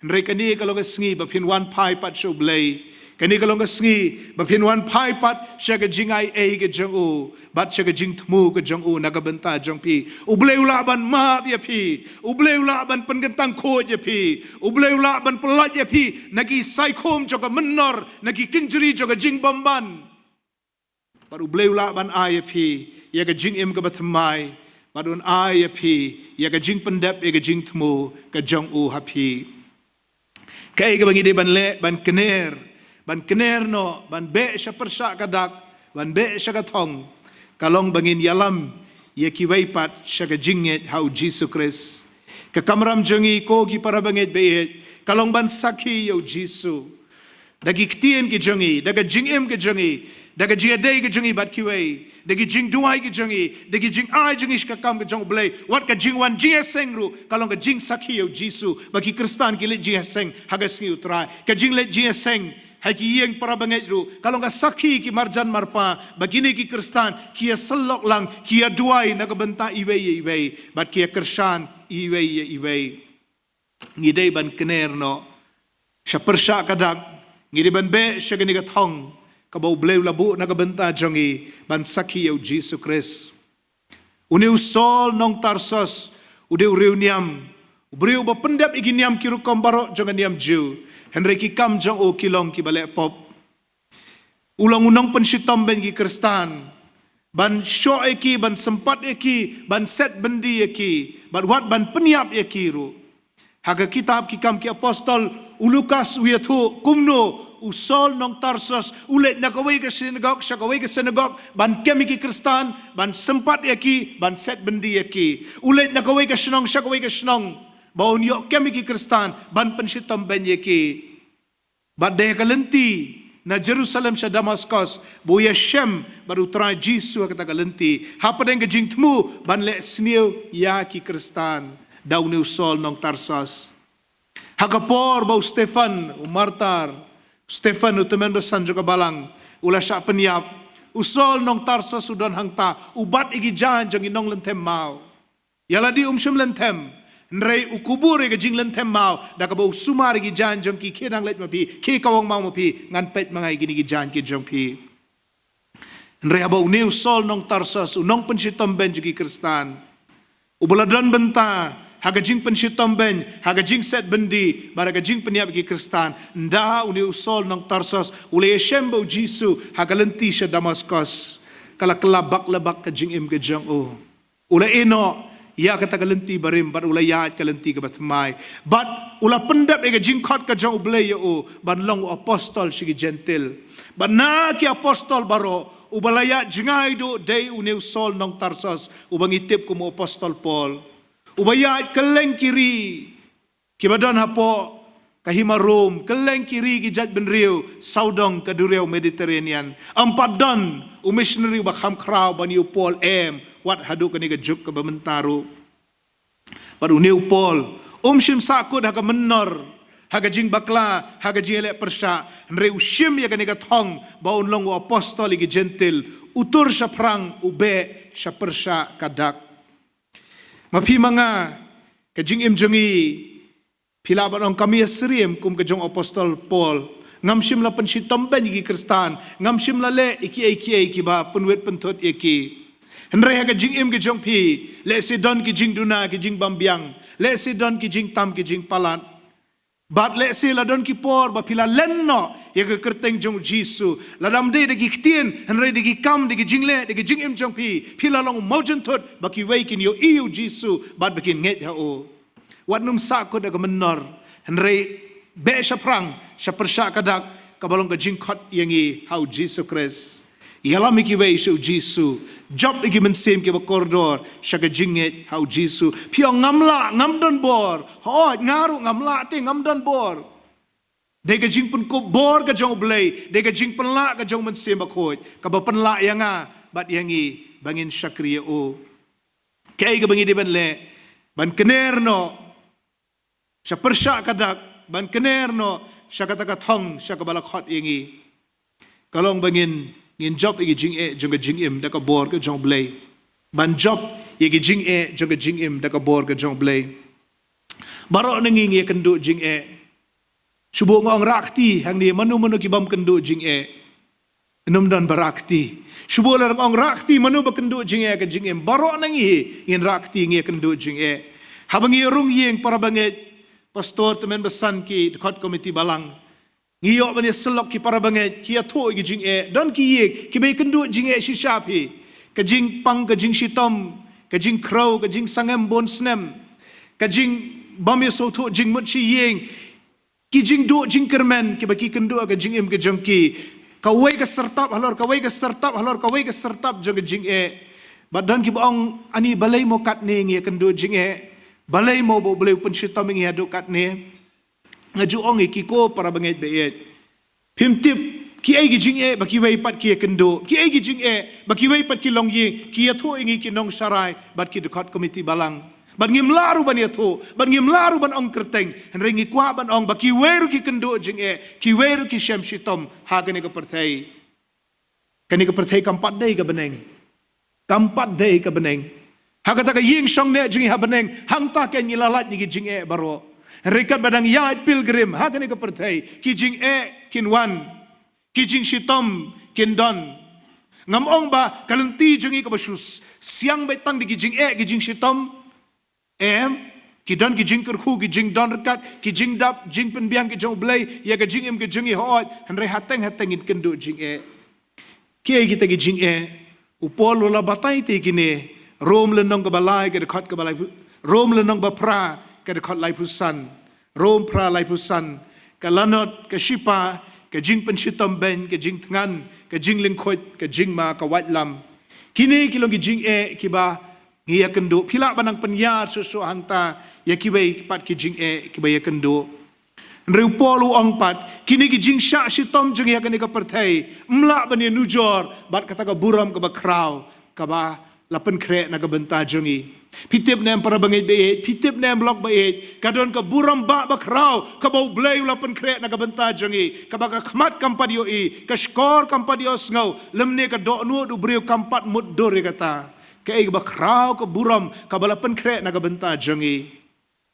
Hynrei kane ka long ka sngi ba phin wan phai pat sha U Blei. Kane ka long ka sngi ba phin wan phai pat sha ka jingaiei ka jong u bad sha ka jingthmu ka jong u na ka bynta jong phi. U Blei u lah ban map ïa phi. U Blei u lah ban pynkyntang khuid ïa phi. U Blei u lah ban pynlait ïa phi na ki saikhum jong ka mynnor, na ki kynjri jong ka jingbymman. Bad U Blei u lah ban ai ïa phi ïa ka jingim kaba thymmai, bad un ai ïa phi ïa ka jingpyndep ïa ka jingthmu ka jong u ha phi. Kaei kaba ngi dei ban leh? Ban kner, ban kner noh, ban beh sha pyrshah ka dak, ban beh sha ka thong, ka long ba ngin ïalam ïa kiwei pat sha ka jingngeit ha U Jisu Khrist. Ka kamram jong ngi, ko ki para bangeit ba ïeit, ka long ban sakhi ïa U Jisu da ki ktien ki jong ngi, da ka jingim ka jong ngi, da ka jingïadei ka jong ngi bad kiwei, da ki jingduwai ki jong ngi, da ki jingai jong ngi sha ka kam ka jong U Blei, wat ka jingwan jingïaseng ruh ka long ka jingsakhi ïa U Jisu, ba ki Khristan ki leit jingïaseng ha ka sngi U Trai. Ka jingleit jingïaseng ha ki ïing para bangeit ruh ka long ka sakhi ïa ki marjan marpa ba kine ki Khristan ki ïasyllok lang, ki ïaduwai na ka bynta iwei ïa iwei, bad ki ïakyrshan iwei ïa iwei. Ngi dei ban kner noh sha pyrshah ka dak, ngi dei ban beh sha kane ka thong kaba U Blei u la buh na ka bynta jong ngi, ban sakhi ïa U Jisu Khrist. Une u Saul nong Tarsus u dei u riewniam, u briew uba pyndep ïa ki niam ki rukom baroh jong ka niam Jiw, hynrei ki kam jong u ki long kiba leh pop. U long u nongpynshitom beiñ ki Khristan, ban shoh ïa ki, ban sympat ïa ki, ban set byndi ïa ki, bad wat ban pynïap ïa ki ruh. Ha ka kitab Ki Kam ki Apostol, u Lukas u ïathuh kumno u Saul nong Tarsus u leit na kawei ka synagog sha kawei ka synagog ban kem ïa ki Khristan, ban sympat ïa ki, ban set byndi ïa ki. U leit na kawei ka shnong sha kawei ka shnong ba un ïoh kem ïa ki Khristan, ban pynshitom beiñ ïa ki. Bad dei ha ka lynti na Jerusalem sha Damaskos ba u ïashem bad U Trai Jisu ha kata ka lynti, hapdeng ka jingthmu ban leh sniew ïa ki Khristan da une u Saul nong Tarsus. Ha ka por ba u Stephan, u martar, u Stephan u tymmen basan jong ka balang, u la shah pynïap, u Saul nong Tarsus u don hangta, u bat ïa ki jaiñ jong ki nonglynthem maw. Ïa lade um shym lynthem, hynrei u kubur ïa ka jinglynthem maw da kaba u sumar ïa ki jaiñ jong ki, khie nang leit ma phi, khie kawang maw ma phi, ngan peit ma nga ïa kine ki jaiñ ki jong phi. Hynrei haba une u Saul nong Tarsus, u nongpynshitom beiñ jong ki Khristan, Uba la don bynta ha ka jingpynshitom beiñ, ha ka jingset byndi, bad ha ka jingpynïap ïa ki Khristan. Ynda une u Saul nong Tarsus u la ïashem bad u Jisu ha ka lynti sha Damaskos, ka la kylla bak la bak ka jingim ka jong u. U la ïehnoh ïa kata ka lynti barim, bad u la ïaid ka lynti kaba thymmai. Bad u la pyndep ïa ka jingkhot ka jong U Blei ïa u ban long u apostol sha ki Jentil. Bad na ki apostol baroh, uba la ïaid jngai duh dei une u Saul nong Tarsus, uba ngi tip kum u apostol Paul. Uba ïaid kylleng ki ri kiba don hapoh ka hima Rom, kylleng ki ri ki jaitbynriew sawdong ka duriaw Mediterranean. Ym pat don u missionary uba kham khraw ban ïa u Paul, em, wat haduh kane ka juk kaba mynta ruh. Bad une u Paul um shym sahkut ha ka mynnor, ha ka jingbakla, ha ka jingïaleh pyrshah, hynrei u shim ïa kane ka thong ba un long u apostol ïa ki Jentil, u tur shaphrang, u beh sha pyrshah ka dak. Ma phi ma nga, ka jingim jong ngi, phi lah ban ong kam ïasyriem kum ka jong apostol Paul. Ngam shym la pynshitom beiñ ïa ki Khristan, ngam shym la leh ïa kiei kiei kiba pynwit pynthut ïa ki. Hynrei ha ka jingim ka jong phi, lehse don ki jingduna, ki jingbymbiang, lehse don ki jingtam, ki jingpalat. Bad lehse la don ki por ba phi la len noh ïa ka kyrteng jong u Jisu. Lada ym dei da ki ktien, hynrei da ki kam, da ki jingleh, da ki jingim jong phi, phi la long mawjynthut ba kiwei kin ïohi ïa u Jisu bad ba kin ngeit ha u. Wat nym sahkut ha ka mynnor, hynrei beh shaphrang sha pyrshah ka dak, kaba long ka jingkhot ïa ngi ha u Jisu Khrist. Ïalam ïa kiwei sha u Jisu, jop ïa ki mynsiem kiba kordor sha ka jingngeit ha u Jisu. Phi ong ngam lah, ngam don bor. Hooid, nga ruh ngam lah te ngam don bor. Dei ka jingpynkup bor ka jong U Blei, dei ka jingpynlah ka jong u Mynsiem Bakhuid, kaba pynlah ïa nga bad ïa ngi ba ngin shakri ïa u. Kaei kaba ngi dei ban leh? Ban kner noh sha pyrshah ka dak, ban kner noh sha kata ka thong sha kaba la khot ïa ngi. Ka long ba ngin, ngin jop ïa ki jingeh jong ka jingim da ka bor ka jong U Blei. Ban jop ïa ki jingeh jong ka jingim da ka bor ka jong U Blei. Baroh na ngi ngi ïakynduh jingeh. Shu buh nga ong rah kti hangne, mano mano ki bym kynduh jingeh? Nym don ba rah kti. Shu buh la dang ong rah kti, mano ba kynduh jingeh ka jingim? Baroh na ngi ngin rah kti, ngi ïakynduh jingeh. Haba ngi ïa rung ïing para bangeit, pastor, tymmen basan, ki dkhot komiti balang, ngi ïoh ban ïa syllok ki para bangeit, ki ïathuh ïa ki jingeh. Don ki ïing kiba ïakynduh jingeh shisha phi. Ka jingpang, ka jingshitom, ka jingkhrew, ka jingsangem bun snem, ka jingbym ïasngewthuh jingmut shi ïing, ki jingduh jingkyrmen kiba ki kynduh ha ka jingim ka jong ki. Kawei ka syrtap halor kawei ka syrtap halor kawei ka syrtap jong ka jingeh. Bad don kiba ong, ani balei mo katne ngi ïakynduh jingeh? Balei mo ba U Blei u pynshitom ïa ngi haduh katne? Nga ju ong ïa ki ko para bangeit baieit, phim tip kiei ki jingeh ba kiwei pat ki ïakynduh, kiei ki jingeh ba kiwei pat ki longïing, ki ïathuh ïa ngi ki nongsharai bad ki dkhot komiti balang. Bad ngim lah ruh ban ïathuh, bad ngim lah ruh ban ong kyrteng, hynrei ngi kwah ban ong ba kiwei ruh ki kynduh jingeh, kiwei ruh ki shem shitom ha kane ka pyrthei. Kane ka pyrthei kam pat dei ka bneng. Kam pat dei ka bneng. Ha kata ka ïing shong neh jong ngi ha bneng, hangta kein ngi la lait na ki jingeh baroh. Hynrei katba dang ïaid pilgrim ha kane ka pyrthei, ki jingeh kin wan, ki jingshitom kin don. Ngam ong ba ka lynti jong ngi kaba shu siang beit tang da ki jingeh, ki jingshitom. Em, ki don ki jingkyrkhu, ki jingdon ryngkat, ki jingdap, jingpynbiang ki jong U Blei ïa ka jingim ka jong ngi, hooid, hynrei hateng hateng ngin kynduh jingeh. Kiei kita ki jingeh? U Paul u la batai te kine, Rom lynnong kaba lai ka dkhot kaba lai, Rom lynnong ba phra ka dkhot laiphew san. Rom phra laiphew san, ka lanot, ka shipa, ka jingpynshitom beiñ, ka jingthngan, ka jinglyngkhuid, ka jingma, ka waitlam. Kine ki long ki jingeh kiba ngi ïakynduh. Phi lah ban nang pynïar shuh shuh hangta ïa kiwei pat ki jingeh kiba ïakynduh. Hynrei u Paul u ong pat, kine ki jingshah shitom jong ngi ha kane ka pyrthei, ym lah ban ïanujor bad kata ka burom kaba khraw kaba la pynkhreh na ka bynta jong ngi. Phi tip ne em para bangeit baieit, phi tip ne em lok baieit, ka don ka burom ba, ba khraw kaba U Blei u la pynkhreh na ka bynta jong ngi, kaba ka khmat kam pat ïohi, ka shkor kam pat ïohsngew, lymne ka dohnud u briew kam pat mutdur ïa kata. Kaei kaba khraw ka burom kaba la pynkhreh na ka bynta jong ngi.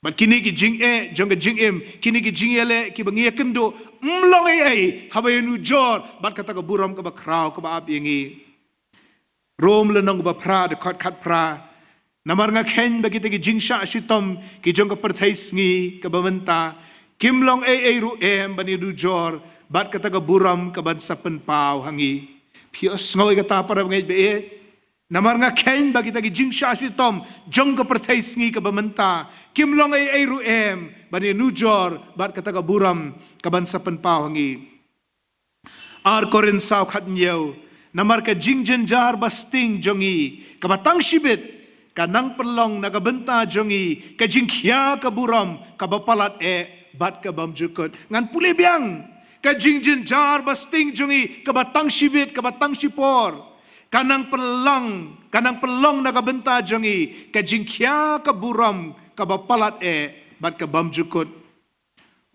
Bad kine ki jingeh jong ka jingim, kine ki jingïaleh kiba ngi ïakynduh, ym long ei ei haba ïanujor bad kata ka burom kaba khraw kaba ap ïa ngi. Rom lynnong ba phra dkhot khatphra, Namar nga kheiñ ba kita ki jingshah shitom ki jong ka pyrthei sngi kaba mynta kim long ei ei ruh em ban ïanujor bad kata ka burom kaban sa pynpaw ha ngi. Phi ïohsngew ïa kata, para bangeit ba ïeit? Namar nga kheiñ ba kita ki jingshah shitom jong ka pyrthei sngi kaba mynta kim long ei ei ruh em ban ïanujor bad kata ka burom kaban sa pynpaw ha ngi. Ar Korinth saw khat hynñiew. Namar ka jingjynjar ba sting jong ngi kaba tang shibit ka nang pynlong na ka bynta jong ngi ka jingkhia ka burom kaba palat eh bad ka bymjukut. Ngan pule biang. Ka jingjynjar ba sting jong ngi kaba tang shibit, kaba tang shipor, ka nang pynlong, ka nang pynlong na ka bynta jong ngi ka jingkhia ka burom kaba palat eh bad ka bymjukut.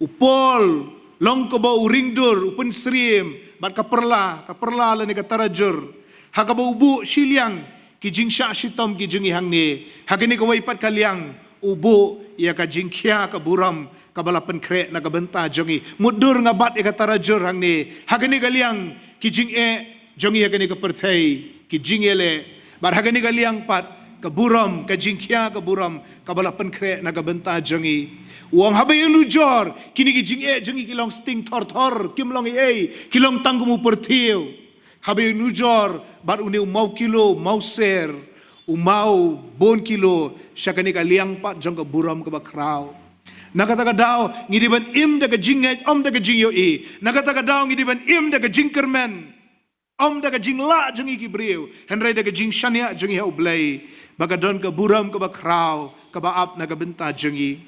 U Paul long kaba u ringdur, u pynsyriem bad ka pyrla, ka pyrla lane ka tarajur, ha kaba u buh shiliang ki jingshah shitom ki jong ngi hangne. Ha kane kawei pat ka liang u buh ïa ka jingkhia ka burom kaba la pynkhreh na ka bynta jong ngi. Mutdur nga bat ïa ka tarajur hangne. Ha kane ka liang ki jingeh jong ngi ha kane ka pyrthei ki jingeh leh. Bad ha kane ka liang pat ka burom, ka jingkhia ka burom kaba la pynkhreh na ka bynta jong ngi. U ong haba ïanujor kine ki jingeh jong ngi ki long sting thor thor, kim long ei ei, ki long tang kum u pyrthiew. Haba ïanujor bad une u maw kilo, maw ser, u maw bun kilo sha kane ka liang pat jong ka burom kaba khraw. Na kata ka daw ngi dei ban im da ka jingngeit, ym da ka jingïohi. Na kata ka daw ngi dei ban im da ka jingkyrmen, ym da ka jinglah jong ngi ki briew, hynrei da ka jingshaniah jong ngi ha U Blei, ba ka don ka burom kaba khraw kaba ap na ka bynta jong ngi.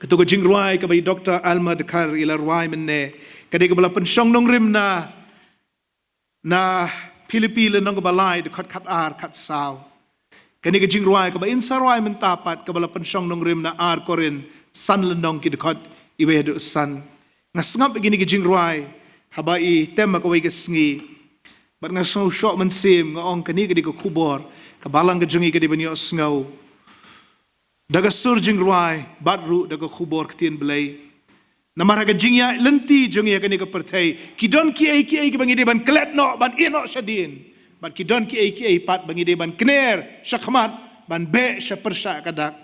Kato ka jingrwai kaba i Doktor Alma Dakar i la rwai mynne, ka dei kaba la pynshong nongrim na, na Philippi lynnong kaba lai, dkhot khat ar, khat saw. Kane ka jingrwai kaba in sa rwai mynta pat kaba la pynshong nongrim na Ar Korinth san lynnong, ki dkhot iwei haduh san. Nga sngap ïa kine ki jingrwai haba i tem ha kawei ka sngi. Bad nga sngew shoh mynsiem, nga ong kane ka dei ka khubor ka balang ka jong ngi ka dei ban ïohsngew da ka sur jingrwai bad ruh da ka khubor ktien Blei. Namar ha ka jingïaid lynti jong ngi ha kane ka pyrthei ki don kiei kiei kiba ngi dei ban klet noh, ban ïeh noh shadien. Bad ki don kiei kiei pat ba ngi dei ban kner shakhmat, ban beh sha pyrshah ka dak.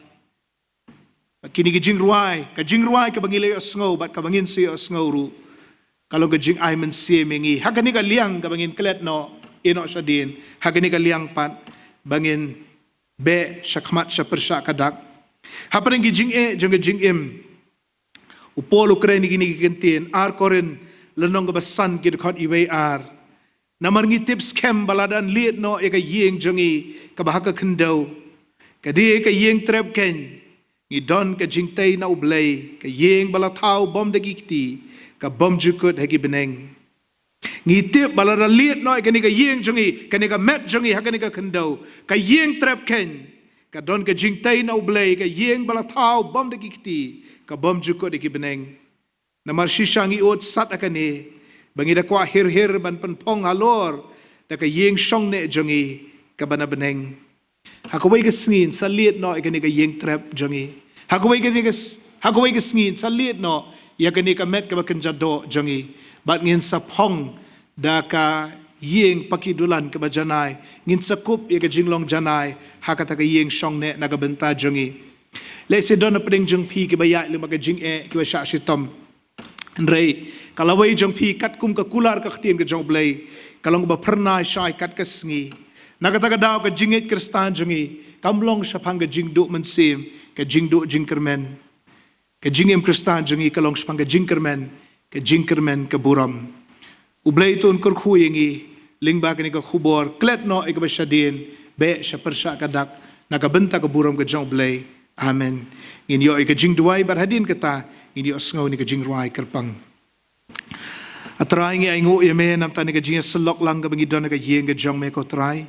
Bad kine ki jingrwai, ka jingrwai kaba ngi la ïohsngew bad kaba ngin sa ïohsngew ruh, ka long ka jingai mynsiem ïa ngi ha kane ka liang kaba ngin klet noh, ïeh noh shadien, ha kane ka liang pat ba ngin beh shakhmat sha pyrshah ka dak. Hapdeng ki jingeh jong ka jingim, u Paul u kren ïa kine ki kyntien, Ar Korinth lynnong kaba san, ki dkhot iwei ar. Namar ngi tip skhem ba lada ngi lied noh ïa ka ïing jong ngi kaba ha ka khyndew, ka dei ka ïing trep keiñ, ngi don ka jingtei na U Blei, ka ïing ba la thaw bym da ki kti, ka bymjukut ha ki bneng. Ngi tip ba lada lied noh ïa kane ka ïing jong ngi, kane ka met jong ngi ha kane ka khyndew, ka ïing trep keiñ, ka don ka jingtei na U Blei, ka ïing ba la thaw bym da ki kti, ka bymjukut ha ki bneng. Namar shisha ngi ud sat ha kane, ba ngi da kwah hir hir ban pynphong halor da ka ïing shongneh jong ngi kaba na bneng. Ha kawei ka sngi ngin sa lied noh ïa kane ka ïing trep jong ngi. Ha kawei kane ka s-, ha kawei ka sngi ngin sa lied noh ïa kane ka met kaba kynja doh jong ngi. Bad ngin sa phong da ka ïing paki dulan kaba janai. Ngin sa kup ïa ka jinglong janai ha kata ka ïing shongneh na ka bynta jong ngi. Lehse don hapdeng jong phi kiba ïaid lyngba ka jingeh, kiba shah shitom. Hynrei ka lawei jong phi, katkum ka kular ka ktien ka jong U Blei, ka long kaba phyrnai shai kat ka sngi. Na kata ka daw ka jingngeit Khristan jong ngi kam long shaphang ka jingduh mynsiem, ka jingduh jingkyrmen. Ka jingim Khristan jong ngi ka long shaphang ka jingkyrmen, ka jingkyrmen ka burom. U Blei to un kyrkhu ïa ngi lyngba kane ka khubor, klet noh ïa kaba shadien, beh sha pyrshah ka dak, na ka bynta ka burom ka jong U Blei. Amen. Ngin ïoh ïa ka jingduwai bad hadien kata ngin ïohsngew ïa ka jingrwai kyrpang. A Trai, ngi ainguh ïa me namta ïa ka jingïasyllok lang kaba ngi don ha ka ïing ka jong me, ko Trai.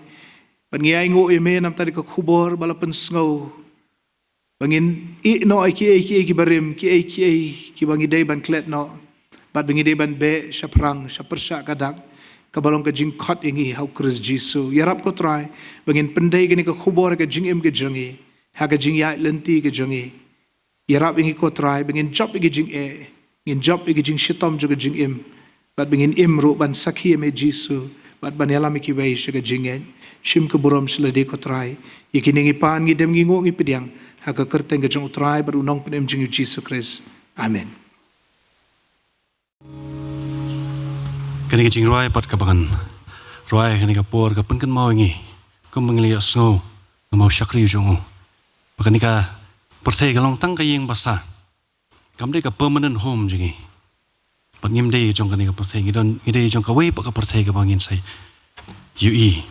Bad ngi ainguh ïa me namta ïa ka khubor ba la pynsngew ba ngin ïeh noh ïa kiei kiei kiba rim, kiei kiei kiba ngi dei ban klet noh, bad ba ngi dei ban beh shaphrang sha pyrshah ka dak kaba long ka jingkhot ïa ngi ha U Khrist Jisu. Ïarap, ko Trai, ba ngin pyndei kane ka khubor ha ka jingim ka jong ngi, ha ka jingïaid lynti ka jong ngi. Ïarap ïa ngi, ko Trai, ba ngin jop ïa ka jingeh, ngin jop ïa ka jingshitom jong ka jingim, bad ba ngin im ruh ban sakhi ïa me Jisu, bad ban ïalam ïa kiwei sha ka jingngeit. Shim ka burom sha lade ko Trai. Ïa kine ngi pan, ngi dem, ngi nguh, ngi pdiang ha ka kyrteng ka jong u Trai bad u Nongpynim jong ngi Jisu Khrist. Amen. Kane ka jingrwai pat kaba ngan rwai kane ka por ka pynkynmaw ïa ngi kumba ngi la ïohsngew na u shakri jong u ba kane ka pyrthei ka long tang ka ïing basa, kam dei ka permanent home jong ngi. Bad ngim dei jong kane ka pyrthei, ngi don, ngi dei jong kawei pat ka pyrthei kaba ngin sa ïohi.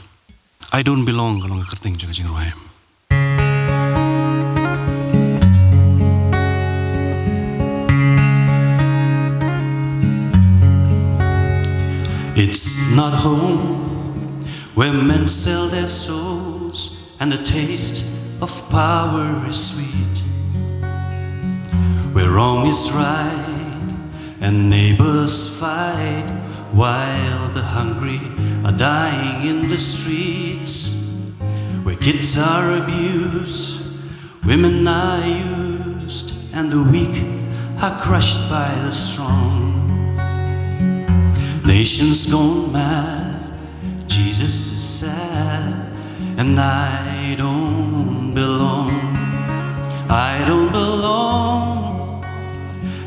I don't belong ka long ka kyrteng jong ka jingrwai. It's not home where men sell their souls and the taste of power is sweet. Where wrong is right and neighbors fight while the hungry are dying in the streets. Where kids are abused, women are used, and the weak are crushed by the strong. Nations gone mad, Jesus is sad, and I don't belong. I don't belong,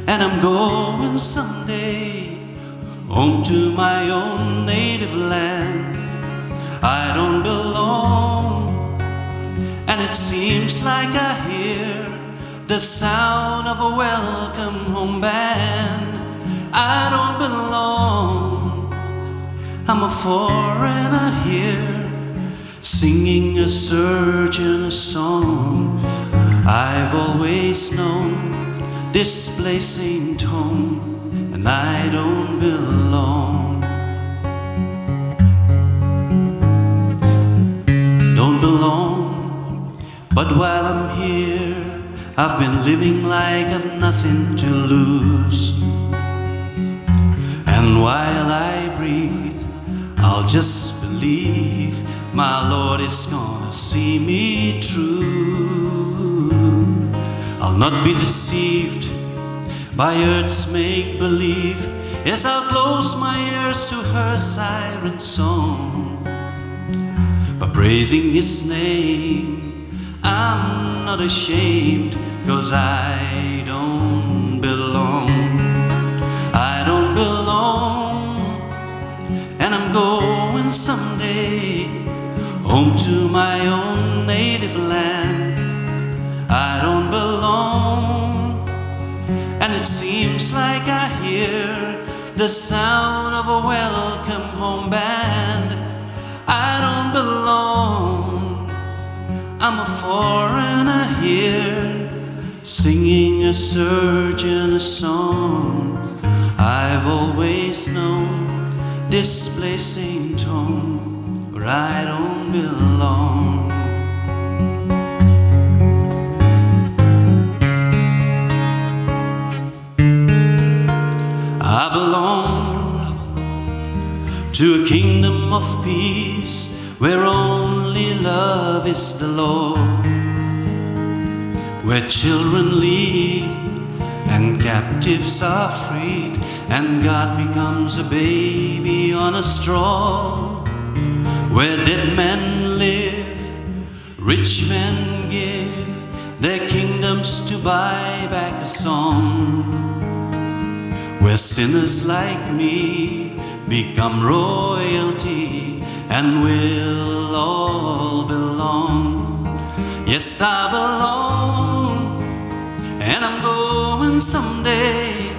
and I'm going someday home to my own native land. I don't belong, and it seems like I hear the sound of a welcome home band. I don't belong, I'm a foreigner here, singing a surgeon's song. I've always known this place ain't home, and I don't belong. Don't belong, but while I'm here, I've been living like I've nothing to lose. And while I breathe, I'll just believe my Lord is gonna see me through. I'll not be deceived by earth's make believe. Yes, I'll close my ears to her siren song. By praising his name, I'm not ashamed, 'cause I don't belong. I don't belong, and I'm going someday home to my own native land. I don't belong, and it seems like I hear the sound of a welcome home band. I don't belong, I'm a foreigner here, singing a surgeon's song. I've always known this place ain't home, where I don't belong. I belong to a kingdom of peace where only love is the law, where children lead and captives are freed, and God becomes a baby on a straw, where dead men live, rich men give their kingdoms to buy back a song, where sinners like me become royalty and will all belong. Yes, I belong, and I'm going someday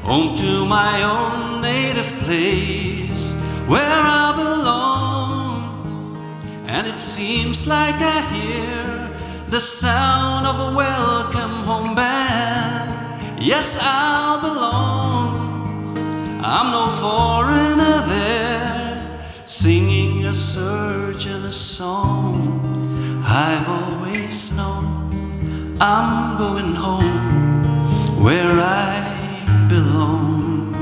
home to my own native place where I belong. And it seems like I hear the sound of a welcome home band. Yes, I'll belong. I'm no foreigner there, singing a surgeon's song. I've always known I'm going home where I belong.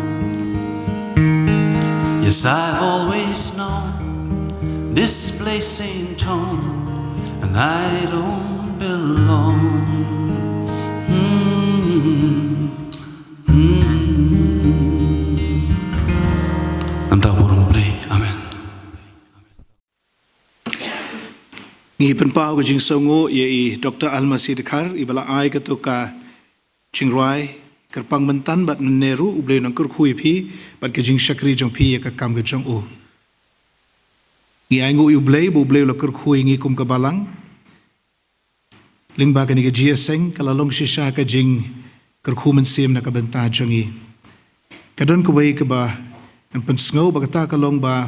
Yes, I've always known this place ain't home, and I don't belong. Hmm. Hmm. Nangta burom U Blei. Amen. Ngi pynpaw ka jingsngewnguh ïa i Doktor Almasi Dkhar, iba la ai katto ka jingrwai kyrpang mynta bad mynne ruh. U Blei un kyrkhu ïa phi bad ka jingshakri jong phi ïa ka kam ka jong u. Ngi ainguh ïa u Blei ba u Blei u la kyrkhu ïa ngi kum ka balang. Lyngba kane ka jingïaseng ka la long shisha ka jingkyrkhu mynsiem na ka bynta jong ngi. Ka don kawei kaba ngan pynsngew ba kata ka long ba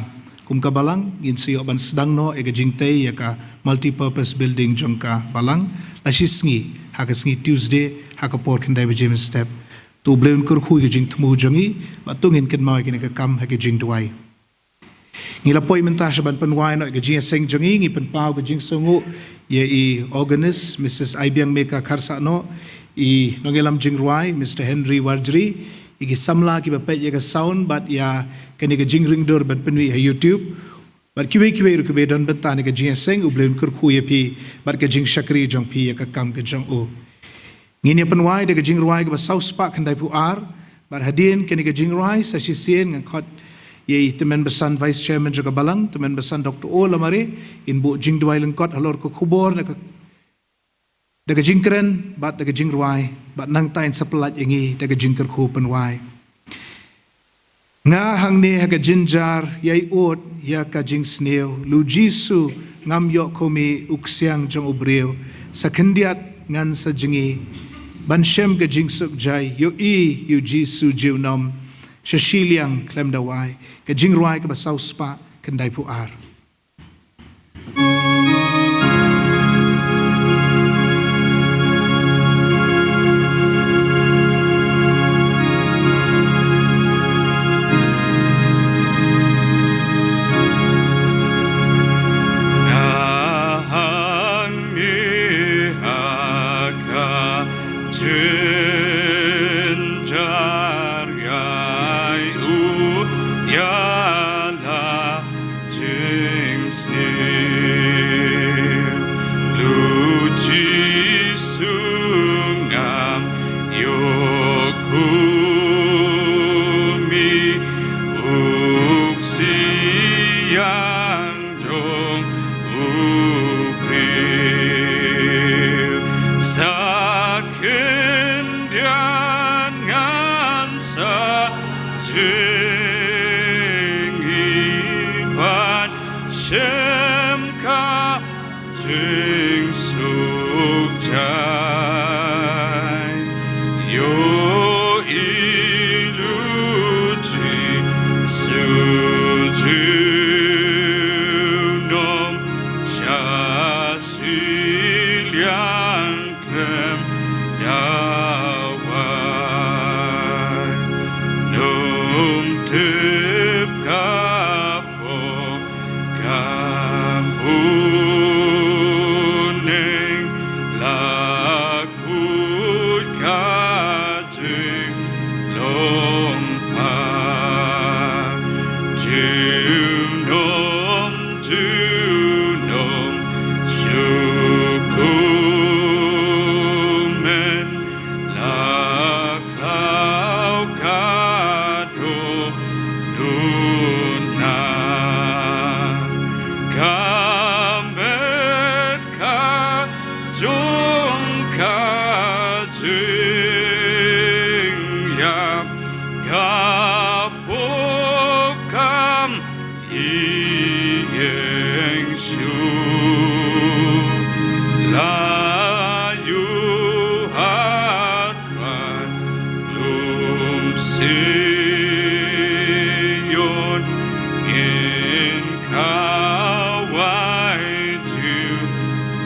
kum ka balang ngin sa ïoh ban sdang noh ïa ka jingtei ïa ka multipurpose building jong ka balang la shi sngi, ha ka sngi Tuesday, ha ka por khyndai baje mynstep. To u Blei un kyrkhu ïa ka jingthmu jong ngi, bad to ngin kynmaw ïa kane ka kam ha ka jingduwai. Ngi la poi mynta sha ban pynwai noh ïa ka jingïaseng jong ngi. Ngi pynpaw ka jingsngewnguh ïa i organist, Missus Aibiang Meka Kharsahnoh, i nongïalam jingrwai, Mister Henry Warjri, ïa ki samla kiba peit ïa ka sound bad ïa kane ka jingringdur ban pynmih ha YouTube, bad kiwei kiwei ruh kiba don bynta ha kane ka jingïaseng. U Blei un kyrkhu ïa phi bad ka jingshakri jong phi ïa ka kam ka jong u. Ngin ïa pynwai da ka jingrwai kaba saw spah khyndai phew ar. Bad hadien kane ka jingrwai sa shisien ngan khot ïa i tymmen basan Vice Chairman jong ka balang, tymmen basan Doktor O Lamare, in buh jingduwai lyngkot halor ka khubor da ka, da ka jingkren bad da ka jingrwai, bad nangta in sa pyllait ïa ngi da ka jingkyrkhu pynwai. Nga hangne ha ka jynjar ïai ud ïa ka jingsniew, Lord Jisu ngam ïoh kum i u ksiang jong u briew, sa khyndiat ngan sa jngi ban shem ka jingsuk jai, ïohi ïa u Jisu junom sha shiliang khlem da wai. Ka jingrwai kaba saw spah khyndai phew ar. Nga hangne ha ka jynjar ïai ud ïa la jingsniew. Lord Jisu ngam ïoh kum i u ksiang jong u briew, sa khyndiat ngan sa jngi ban shem ka jingsuk jai. Ïohi Lord Jisu junom sha shiliang khlem da wai. Nym tip ka por ka bun neng, la kut ka jinglong pha. Junom, junom shu kumne, la khlaw ka dohnud na. Ka met ka jong ka jingïap, ka pop kam ïeng shuh. La ïuh ha Trai lum Sion, ngin kawai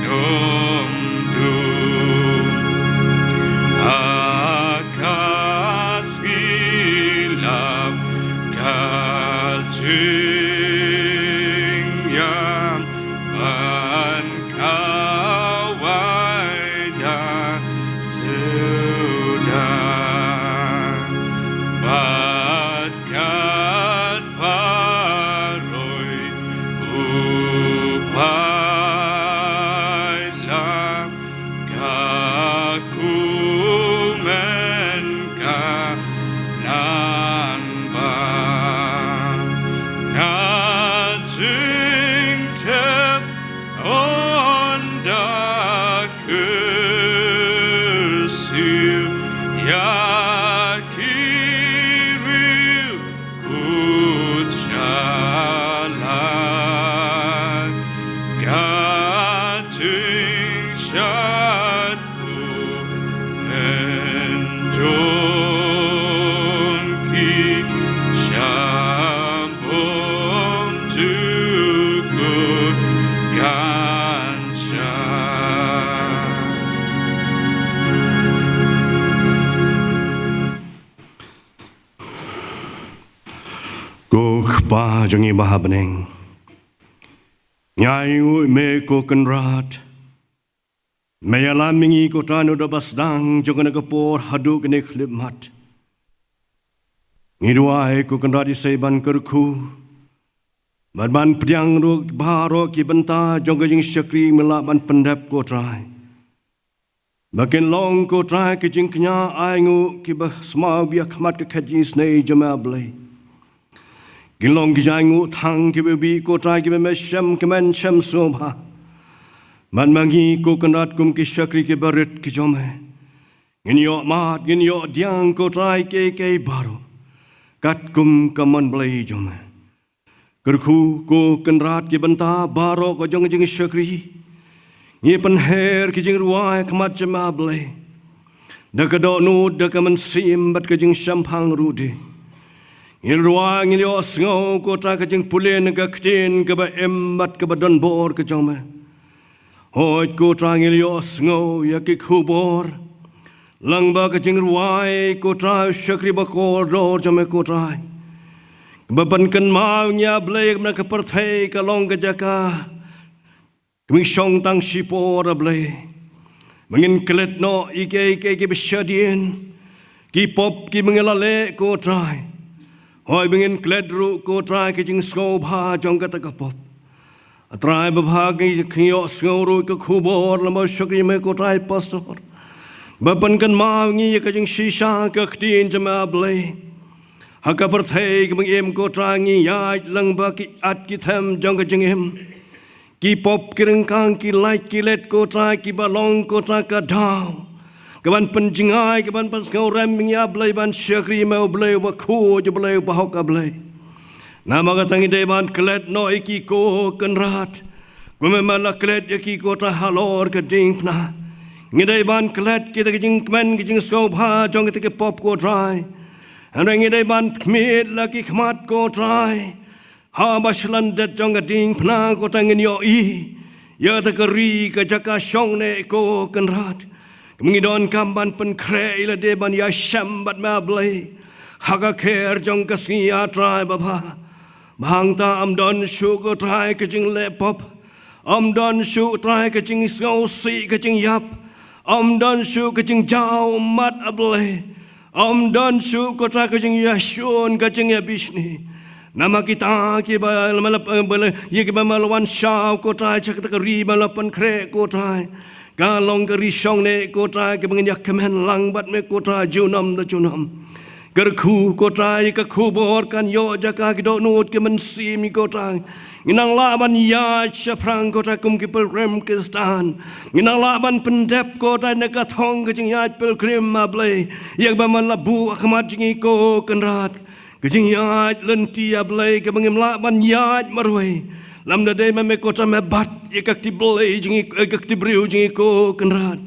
junom duh. Ha ka sngi lap ka jingïap, ban kawai da suda. Bad kat baroh u paidlang, ka kumne ka nang bang. Ko Kpa jong ngi ba ha bneng, ngi ainguh ïa me ko Kynrad. Me ïalam ïa ngi ko Trai naduh ba sdang jong kane ka por haduh kane ka khyllipmat. Ngi duwai ko Kynrad Ïsei ban kyrkhu bad ban pdiang ruh baroh ki bynta jong ka jingshakri me lah ban pyndep ko Trai. Ba kin long ko Trai ka jingkñia ainguh kiba smaw bha ha khmat ka khet jingisynei jong me A Blei. Kin long ki jainguh thang kiba bha ko Trai kiba me shem kmen shem sngewbha. Bad ma ngi ko Kynrad kum ki shakri kiba rit ki jong me, ngin ïoh mad, ngin ïoh pdiang ko Trai kiei kiei baroh katkum ka mon Blei jong me. Kyrkhu ko Kynrad ki bynta baroh ka jong ka jingshakri. Ngi pynher ki jingrwai ha khmat jong me A Blei da ka dohnud, da ka mynsiem bad ka jingshemphang ruh de. Ngi rwai, ngi ïohsngew ko Trai ka jingpule na ka ktien kaba im bad kaba donbor ka jong me. Hooid ko Trai, ngi ïohsngew ïa ki khubor lyngba ka jingrwai ko Trai u shakri ba kordor jong me ko Trai. Ba pynkynmaw ïa ngi A Blei ba na ka pyrthei ka long ka jaka kaba ngi shong tang shipor A Blei. Ba ngin klet noh ïa kiei kiei kiba shadien, ki pop kiba ngi la leh ko Trai. Hooid, ba ngin klet ruh ko Trai ka jingsngewbha jong kata ka pop. A Trai babha, ngi ïohsngew ruh ka khubor lyngba u shakri me ko Trai pastor ba pynkynmaw ïa ngi ïa ka jingshisha ka ktien jong me A Blei. Ha ka pyrthei kaba ngi im ko Trai ngi ïaid lyngba ki at ki them jong ka jingim. Ki pop ki ryngkang, ki lait ki let ko Trai, kiba long ko Trai ka daw kaban pynjngai, kaban pynsngewrem ïa ngi A Blei ban shakri me, U Blei uba khuid, U Blei uba hok A Blei. Namar kata ngi dei ban klet noh ïa ki ko Kynrad, kumba me la klet ïa ki ko Trai halor ka diengphna. Ngi dei ban klet kita ki jingkmen ki jingsngewbha jong kita ki pop ko Trai. Hynrei ngi dei ban khmih la ki khmat ko Trai. Haba sha lyndet jong ka diengphna ko Trai ngin ïohi ïa kata ka ri ka jaka shong ne ko Kynrad. Kaba ngi donkam ban pynkhreh ïa lade ban ïashem bad me A Blei ha ka kher jong ka sngi A Trai babha. Ba hangta ym don shuh ko Trai ka jingleh pop. Ym don shuh Trai ka jingsngewsih ka jingïap. Ym don shuh ka jingjaw mat A Blei. Ym don shuh ko Trai ka jingïashun ka jingïabishni. Namar kita kiba la, ïa kiba me la wan shaw ko Trai sha kata ka ri ba la pynkhreh ko Trai. Ka long ka ri shong ne ko Trai kaba ngin ïakmen lang bad me ko Trai junom da junom. Kyrkhu ko Trai ka khubor kan ïoh jaka ki dohnud ki mynsiem ko Trai. Ngin nang lah ban ïaid shaphrang ko Trai kum ki pilgrim Khristan. Ngin nang lah ban pyndep ko Trai na ka thong ka jingïaid pilgrim A Blei ïa kaba me la buh ha khmat jong ngi ko Kynrad. Ka jingïaid lynti A Blei kaba ngim lah ban ïaid marwei lymda dei ma me ko Trai me bat ïa ka kti Blei jong ngi, ïa ka kti briew jong ngi ko Kynrad.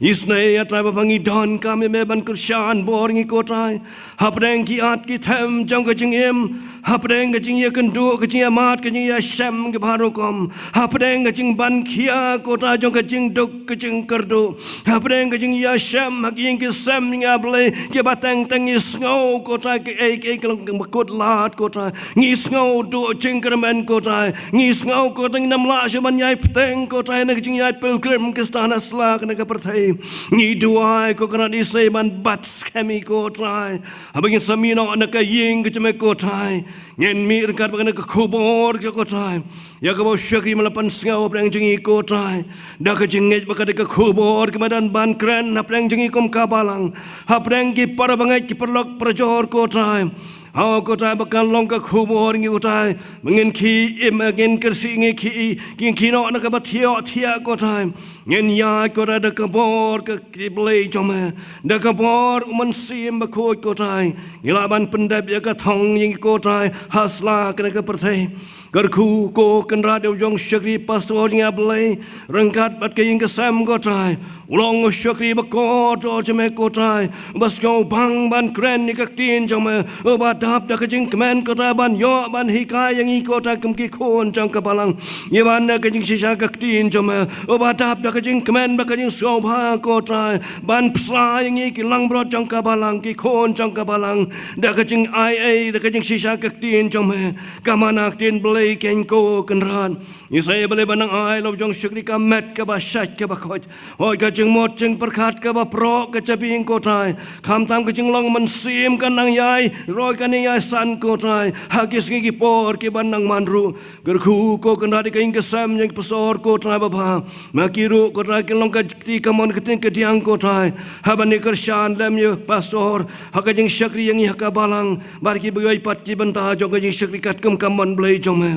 Isynei A Trai babha ngi donkam ïa me ban kyrshan bor ngi ko Trai. Hapdeng ki at ki them jong ka jingim, hapdeng ka jingïakynduh, ka jingïamad, ka jingïashem kiba har rukom, hapdeng ka jingban khia ko Trai jong ka jingduk ka jingkyrduh, hapdeng ka jingïashem ha ki ïing ki sem ngi A Blei kiba teng teng ngi sngew ko Trai kaei kaei ka long ka bakut lad ko Trai. Ngi sngew duh jingkyrmen ko Trai. Ngi sngew ko Trai ngim lah shuh ban ïai bteng ko Trai na ka jingïaid pilgrim Khristan ha sla kane ka pyrthei. Ngi duwai ko Kynrad Isynei ban bat skhem ïa ngi ko Trai. Haba ngin sa mih noh na ka ïing ka jong me ko Trai, ngin mih ryngkat bad kane ka khubor ka ko Trai ïa kaba u shakri me la pynsngew hapdeng jong ngi ko Trai. Da ka jingngeit ba ka dei ka khubor kaba don ban kren hapdeng jong ngi kum ka balang, hapdeng ki para bangeit ki paralok parajor ko Trai. Hooid ko Trai ba kan long ka khubor ngi ko Trai ba ngin khie im, ngin kyrsiew, ngin khie, ngin khie noh na kaba thiah thiah ko Trai. Ngin ïaid ko Trai da ka bor ka kti Blei jong me, da ka bor u Mynsiem Bakhuid ko Trai. Ngi lah ban pyndep ïa ka thong jong ngi ko Trai ha sla kane ka pyrthei. Kyrkhu ko Kynrad ïa u jong shakri pastor jong ngi, A Blei, ryngkat bad ka ïing ka sem ko Trai. U long u shakri ba kordor jong me ko Trai, ba sngew bang ban kren ïa ka ktien jong me, uba dap da ka jingkmen ko Trai ban ïoh ban hikai ïa ngi ko Trai kum ki khun jong ka balang. Ïa ban da ka jingshisha ka ktien jong me, uba dap da ka jingkmen bad ka jingsngewbha ko Trai, ban pynshai ïa ngi ki langbrot jong ka balang, ki khun jong ka balang, da ka jingai ei, da ka jingshisha ka ktien jong me. Ka mana ktien Blei keiñ ko Kynrad. Isai Blei ba nang ai ïa u jong shakri ka met kaba shait kaba koit. Hooid ka jingmut jingpyrkhat kaba proh ka jabieng ko Trai. Khamtam ka jinglong mynsiem ka nang ïai roi ka nang ïai san ko Trai. Ha ki sngi ki por kiba nang man ruh. Kyrkhu ko Kynrad ïa ka ïing ka sem jong ki pastor ko Trai babha. Ma ki ruh ko Trai ki long ka kti kamon ka kti kadiang ko Trai. Haba ngi kyrshan lem ïa u pastor ha ka jingshakri ïa ngi ha ka balang, bad kiba ïohi pat ki bynta jong ka jingshakri katkum ka mon Blei jong me.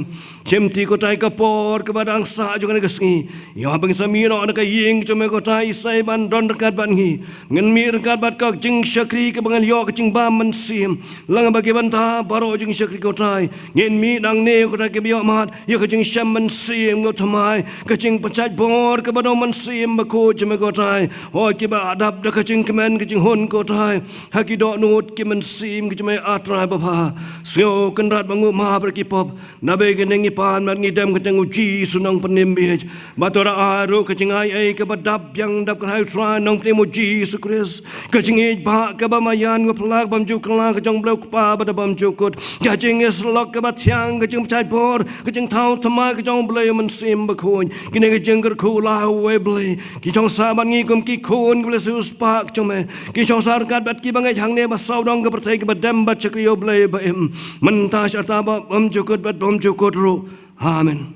Shim ti ko Trai ka por kaba dang sah jong kane ka sngi. Ïa ba ngin sa mih noh na ka ïing jong me ko Trai, isai ban don ryngkat bad ngi. Ngin mih ryngkat bad ka jingshakri kaba ngin ïoh ka jingbam mynsiem. Lang ba ki bynta baroh jingshakri ko Trai, ngin mih nangne ko Trai kiba ïohmad ïa ka jingshem mynsiem ko Trai, ka jingpynshait bor kaba don mynsiem bakhuid jong me ko Trai. Hooid kiba dap da ka jingkmen ka jinghun ko Trai, ha ki dohnud ki mynsiem ki jong me A Trai babha. Sngew Kynrad ba nguh map ïa ki pop. Naba ïa kane ngi pan bad ngi dem ha ka kyrteng u Jisu Nongpynim bieit. Bad to da ai ruh ka jingai ei kaba dap biang dap kyrhai u Trai Nongpynim u Jisu Khrist. Ka jingïeit ba kaba maïan, ka phylla bymjukut ka jong u Blei u Kpa badabymjukut. Ka jingïasyllok kaba thiang, ka jingpynshait bor, ka jingthaw thymmai ka jong u Blei u Mynsiem Bakhuid. Kine ki jingkyrkhu la ha uwei u Blei. Ki shong sah bad ngi kum ki khun ki Blei, siewspah ki jong me. Ki shong sah ryngkat bad kiba ngeit hangne ba sawdong ka pyrthei kiba dem bad shakri ïa u Blei ba im mynta, sha ta ba bymjukut bad bymjukut ruh. Amen.